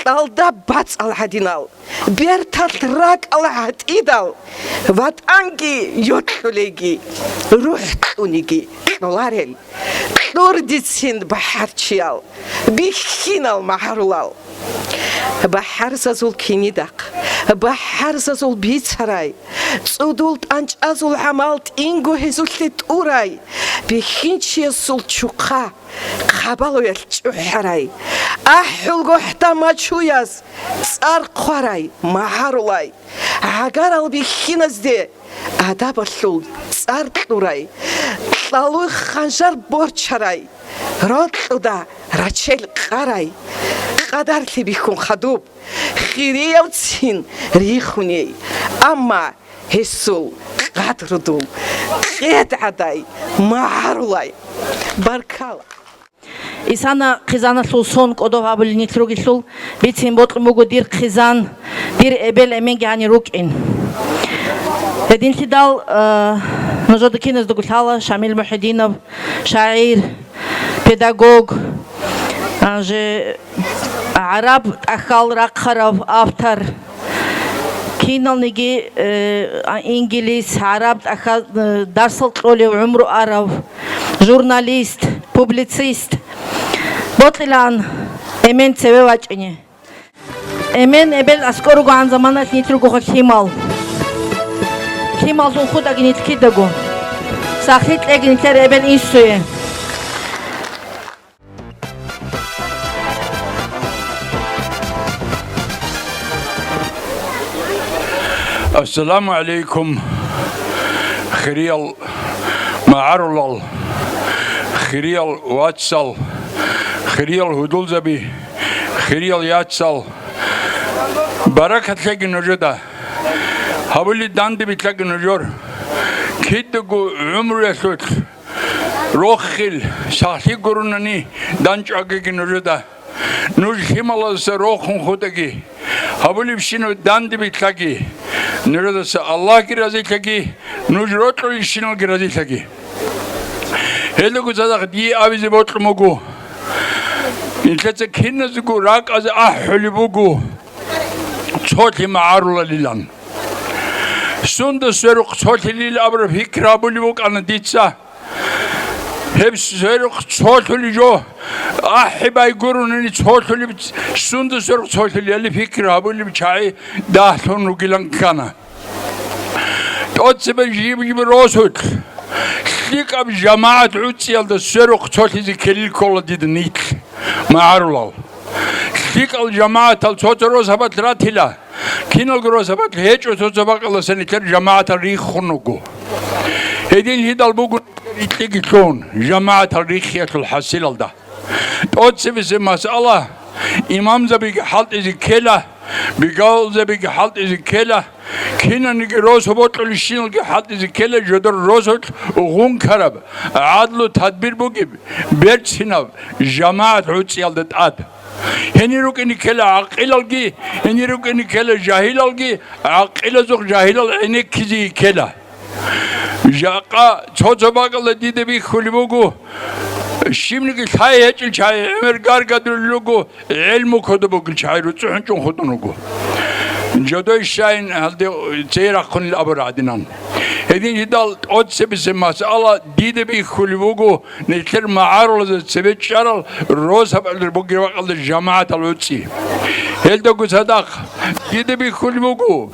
кьалда бацӀал гьадинал, берталъ ракӀал гӀатӀидал, ватӀанги йокьулейги, рухӀ кьуниги кьоларел, кьурдицин бахӀарчиял, бихьинал магӀарулал. БахӀарзазул кинидахъ, бахӀарзазул бицарай, цӀудул тӀанчӀазул гӀамал тӀинго гьезулъе тӀурай, бихьинчиясул чухъа хъабалуялъ чӀухӀарай, ахӀулго хӀатта мачуяз цӀар хъварай, магӀарулай, гӀагарал бихьиназде адабалъул цӀар кьурай, кьалуй ханжар борчарай, рокьуда рачел къарай, къадарлъи бихьун хадуб, хириявцин рихуней, амма гьесул къадрудул къед гӀадай, магӀарулай. Баркала. Исана хъизаналъул сон кӀодо гьабулел нилъ ругелъул, бицин бокьун буго дир хъизан, дир эбел-эменги гьанир рукӀин. Гьединлъидал, э, нужеда киназдаго лъала Шамил Мухьединов, шагӀир, педагог, а, же гӀараб тӀахьал рахъарав автор, киналниги, э, а, инглис, гӀараб тӀахьал, э, дарсал кьолев гӀумру арав, журналист, публицист. Бокьилаан эмен цеве вачӀине. Эмен эбел аскӀор ругогӀан заманалъ нилъ ругоха лъимал. Лъималлъун хутӀаги нилъ кидаго. Сахлъи кьеги нилъер эбел инсуе. Ассаламу гӀалайкум, хириял магӀарулал, хириял вацал, хириял гьудулзаби, хириял яцал. Баракат лъеги нужеда. Гьабули данде битӀаги нужер. Кидаго гӀумруялъулъ рохил, сахлъи гурунани данчӀвагиги нужеда. Нуж лъималазда рохун хутӀаги, гьабулебщинаб данде битӀаги, нужедаса Аллагьги разилъаги, нуж рокьулебщиналги разилъаги. Гьелдаго цадахъ дие абизе бокьун буго. Нилъеца киназего ракӀазе ахӀулеб буго цолъи магӀарулалилан. Сунда сверухъ цолъилил абураб пикр гьабулеб букӀана дица. Гьеб сверухъ цолъулеб жо, ахӀи байгурунани цолъулеб, сунда сверухъ цолъилали пикр гьабулеб чагӀи дагьлъун ругилан ккана. ТӀоцебе жиб-жиб росулъ, лъикӀаб жамагӀат гӀуцӀиялда сверухъ цолъизе ккелил ккола дида нилъ, магӀарулал. ЛъикӀал жамагӀатал цо-цо росабалъ ратила, киналго росабалъ гьечӀо, цо-цо бакӀалдаса нилъер жамагӀатал риххун руго. Гьедин гьидал буго нилъер рикьиги лъун жамагӀатал риххиялъул хӀасилалда. ТӀоцебесеб масъала имамзабиги хӀалтӀизе ккела, Бигалзабиги хӀалтӀизе ккела, кинаниги росу бокьулищиналги хӀалтӀизе ккела, жодор росулъ гъункараб, гӀадлу тадбир бугеб, берцинаб жамагӀат гӀуцӀиялда тӀад. Гьенир рукӀине ккела гӀакъилалги, гьенир рукӀине ккела жагьилалги, гӀакъилазухъ жагьилал гӀенеккизе ккела. Жакъа цо-цо бакӀалда дида бихьулеб буго, щибниги лъай гьечӀел чагӀи гӀемер гаргадулел руго, гӀелму кодоб бугел чагӀи руцӀцӀухӀунчӀун хутӀун руго. Жодой щайин гьалде цей рахъунел абур гӀадинан. Гьедин жидал тӀоцебесеб масъала дида бихьулеб буго, нилъер магӀарулазда цебе чӀарал росабалъ бугеб бакӀалда жамагӀатал гӀуцӀи. Гьелдаго цадахъ дида бихьулеб буго,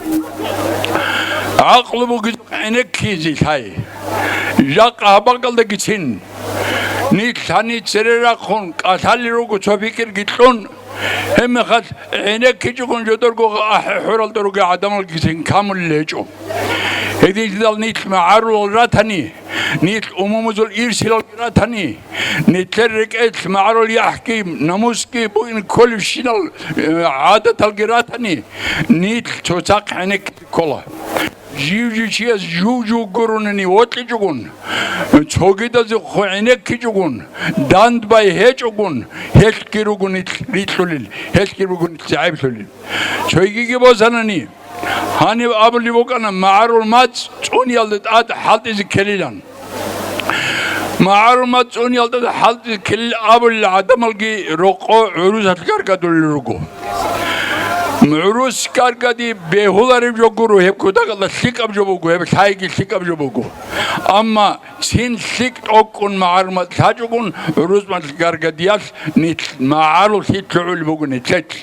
гӀакълу бугезухъ гӀенеккизе лъай. Жакъа гьаб бакӀалдагицин нилъ гьаниб цере рахъун кӀалъалел руго цо пикрги кьун, гьебмехалъ гӀенеккичӀогун жодорго ахӀи-хӀуралда ругел гӀадамалгицин камулел гьечӀо. Гьединлъидал нилъ магӀарулал ратани, нилъ умумузул ирсилалги ратани, нилъер рекӀелъ магӀарул яхӀги, намусги бугин кколебщинал, э, гӀадаталги ратани, нилъ цоцахъ гӀенеккизе ккола. Жив-жив чияс жув-жув гурунани вокьичӀогун, цогидазухъ гӀенеккичӀогун, дандбай гьечӀогун, гьелъги руго нилъ рикьулел, гьелъги руго нилъ загӀиплъулел. Цойгиги босанани, гьаниб абулеб букӀана магӀарул мацӀ цӀуниялда тӀад хӀалтӀизе ккелилан. МагӀарул мацӀ цӀуниялда тӀад хӀалтӀизе ккелил абулел гӀадамалги рокъо гӀурусалъ гаргадулел руго. ГӀурус гаргади бегьулареб жо гуро, гьеб кутакалда лъикӀаб жо буго, гьеб лъайги лъикӀаб жо буго. Амма цин лъикӀ тӀокӀкӀун магӀарул мацӀ лъачӀогун, гӀурус мацӀ гаргадиялъ нилъ магӀарул лъикӀ лъугӀулеб буго нилъелъ.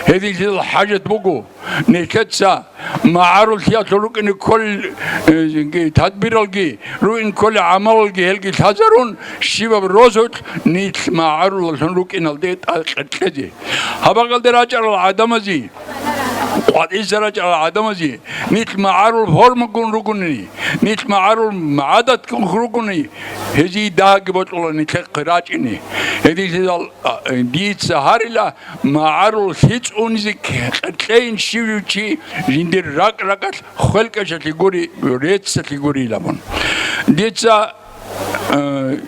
Гьединлъидал хӀажат буго, нилъеца магӀаруллъиялъул рукӀине кколел, э, тадбиралги, рукӀине кколел гӀамалалги гьелги лъазарун, щибаб росулъ нилъ магӀаруллъун рукӀиналде тӀа-, кьеркьезе. Гьаб бакӀалде рачӀарал гӀадамазе, къватӀиса рачӀарал гӀадамазе, нилъ магӀарул формагун ругони, нилъ магӀарул гӀадатгун ругони, гьезие дагьабги бокьула нилъехъе рачӀине. Гьединлъидал, а, дица гьарила, магӀарул лъи цӀунизе кьеркьейин щив чи жиндир ракӀ-ракӀалъ хвел-кӀечалъе гури, реццалъе гурила мун. Дица, э,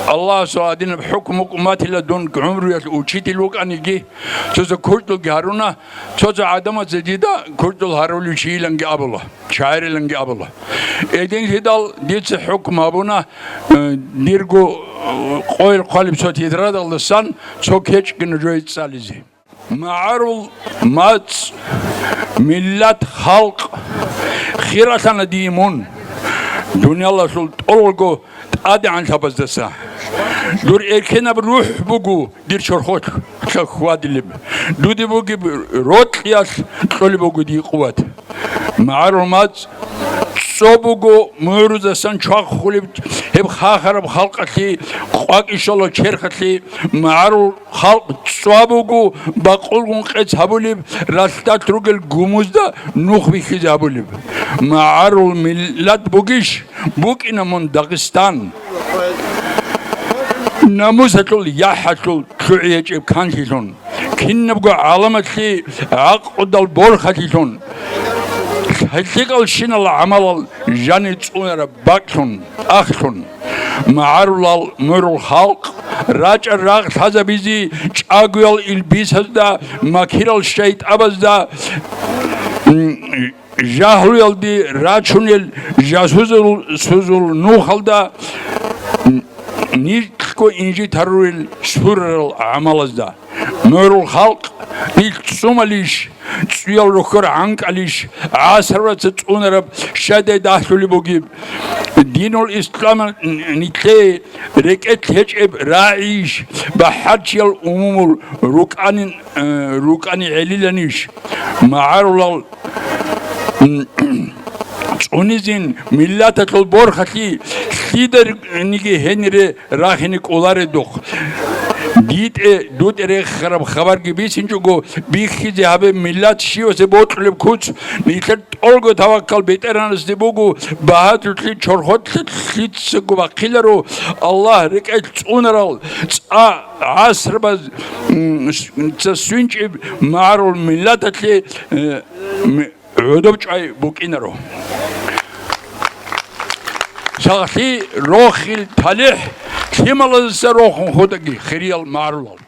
Аллагьасул гьадинаб хӀукму-, хӀукматила дун гӀумруялъ учитель вукӀаниги, цо-цо курчӀулги гьаруна, цо-цо гӀадамаца дида курчӀул гьарулев чийиланги абула. Чагьириланги абула. Гьединлъидал дица хӀукму гьабуна, э, дирго, э, къойил хъвалеб цо тетрадалдасан цо кечӀги нужее цӀализе. МагӀарул мацӀ, миллат, халкъ хиралъана дие мун, дуниялалъул тӀолго тӀадегӀанлъабаздаса. Дур эркенаб рухӀ буго дир чорхолъа хьвадилеб. Дуде бугеб рокьиялъ кьолеб буго дие къуват. МагӀарул мацӀ цо буго мугӀрузасан чвахулеб, гьеб хахараб халкъалъе, къвакӀищалал черхалъе. МагӀарул халкъ цо буго бакъулгун къец гьабулеб, ралъдалъ ругел гумузда нух бихьизе гьабулеб. МагӀарул миллат бугищ? БукӀина мун Дагъистан. Намусалъул, яхӀалъул лъугӀи гьечӀеб канлъилъун, кинабго гӀаламалъе гӀакъудал борхалъилъун, лъикӀалщинал гӀамалал жанир цӀунараб бакӀлъун, тӀахлъун. МагӀарулал мугӀрул халкъ рачӀа рагъ лъазабизе чӀагоял илбисазда, макирал шайтӀабазда, м, жагьлуялде рачунел жасусул, сусул нухалда, нилъго инжит гьарурел сурарал гӀамалазда. МугӀрул халкъ, нилъ цӀумалищ, цӀуял рохьор гӀанкӀалищ, гӀасараца цӀунараб щадай дагьлъулеб бугеб? Динул ислам нилъее рекӀелъ гьечӀеб рагӀийищ, бахӀарчиял умумул рукӀанин, э, рукӀани гӀелиланищ? МагӀарулал, м, цӀунизин миллаталъул борхалъи лъиданиги гьенире рахине кӀоларедухъ. ДитӀе, дутӀе рехараб хабарги бицинчӀого, бихьизе гьабе миллат щивасе бокьулеб куц, нилъер тӀолго таваккал БетӀергьанасде буго, багьатулъи чорхолъи лъицаго бахъиларо, Аллагь рекӀелъ цӀунарал цӀа гӀасрабаз, м, с-, ца свинчӀеб магӀарул миллаталъе, э, м-, гӀодоб чӀвай букӀинаро. Сахлъи, рохил, талихӀ лъималаздаса рохун худаги, хириял магӀарулал.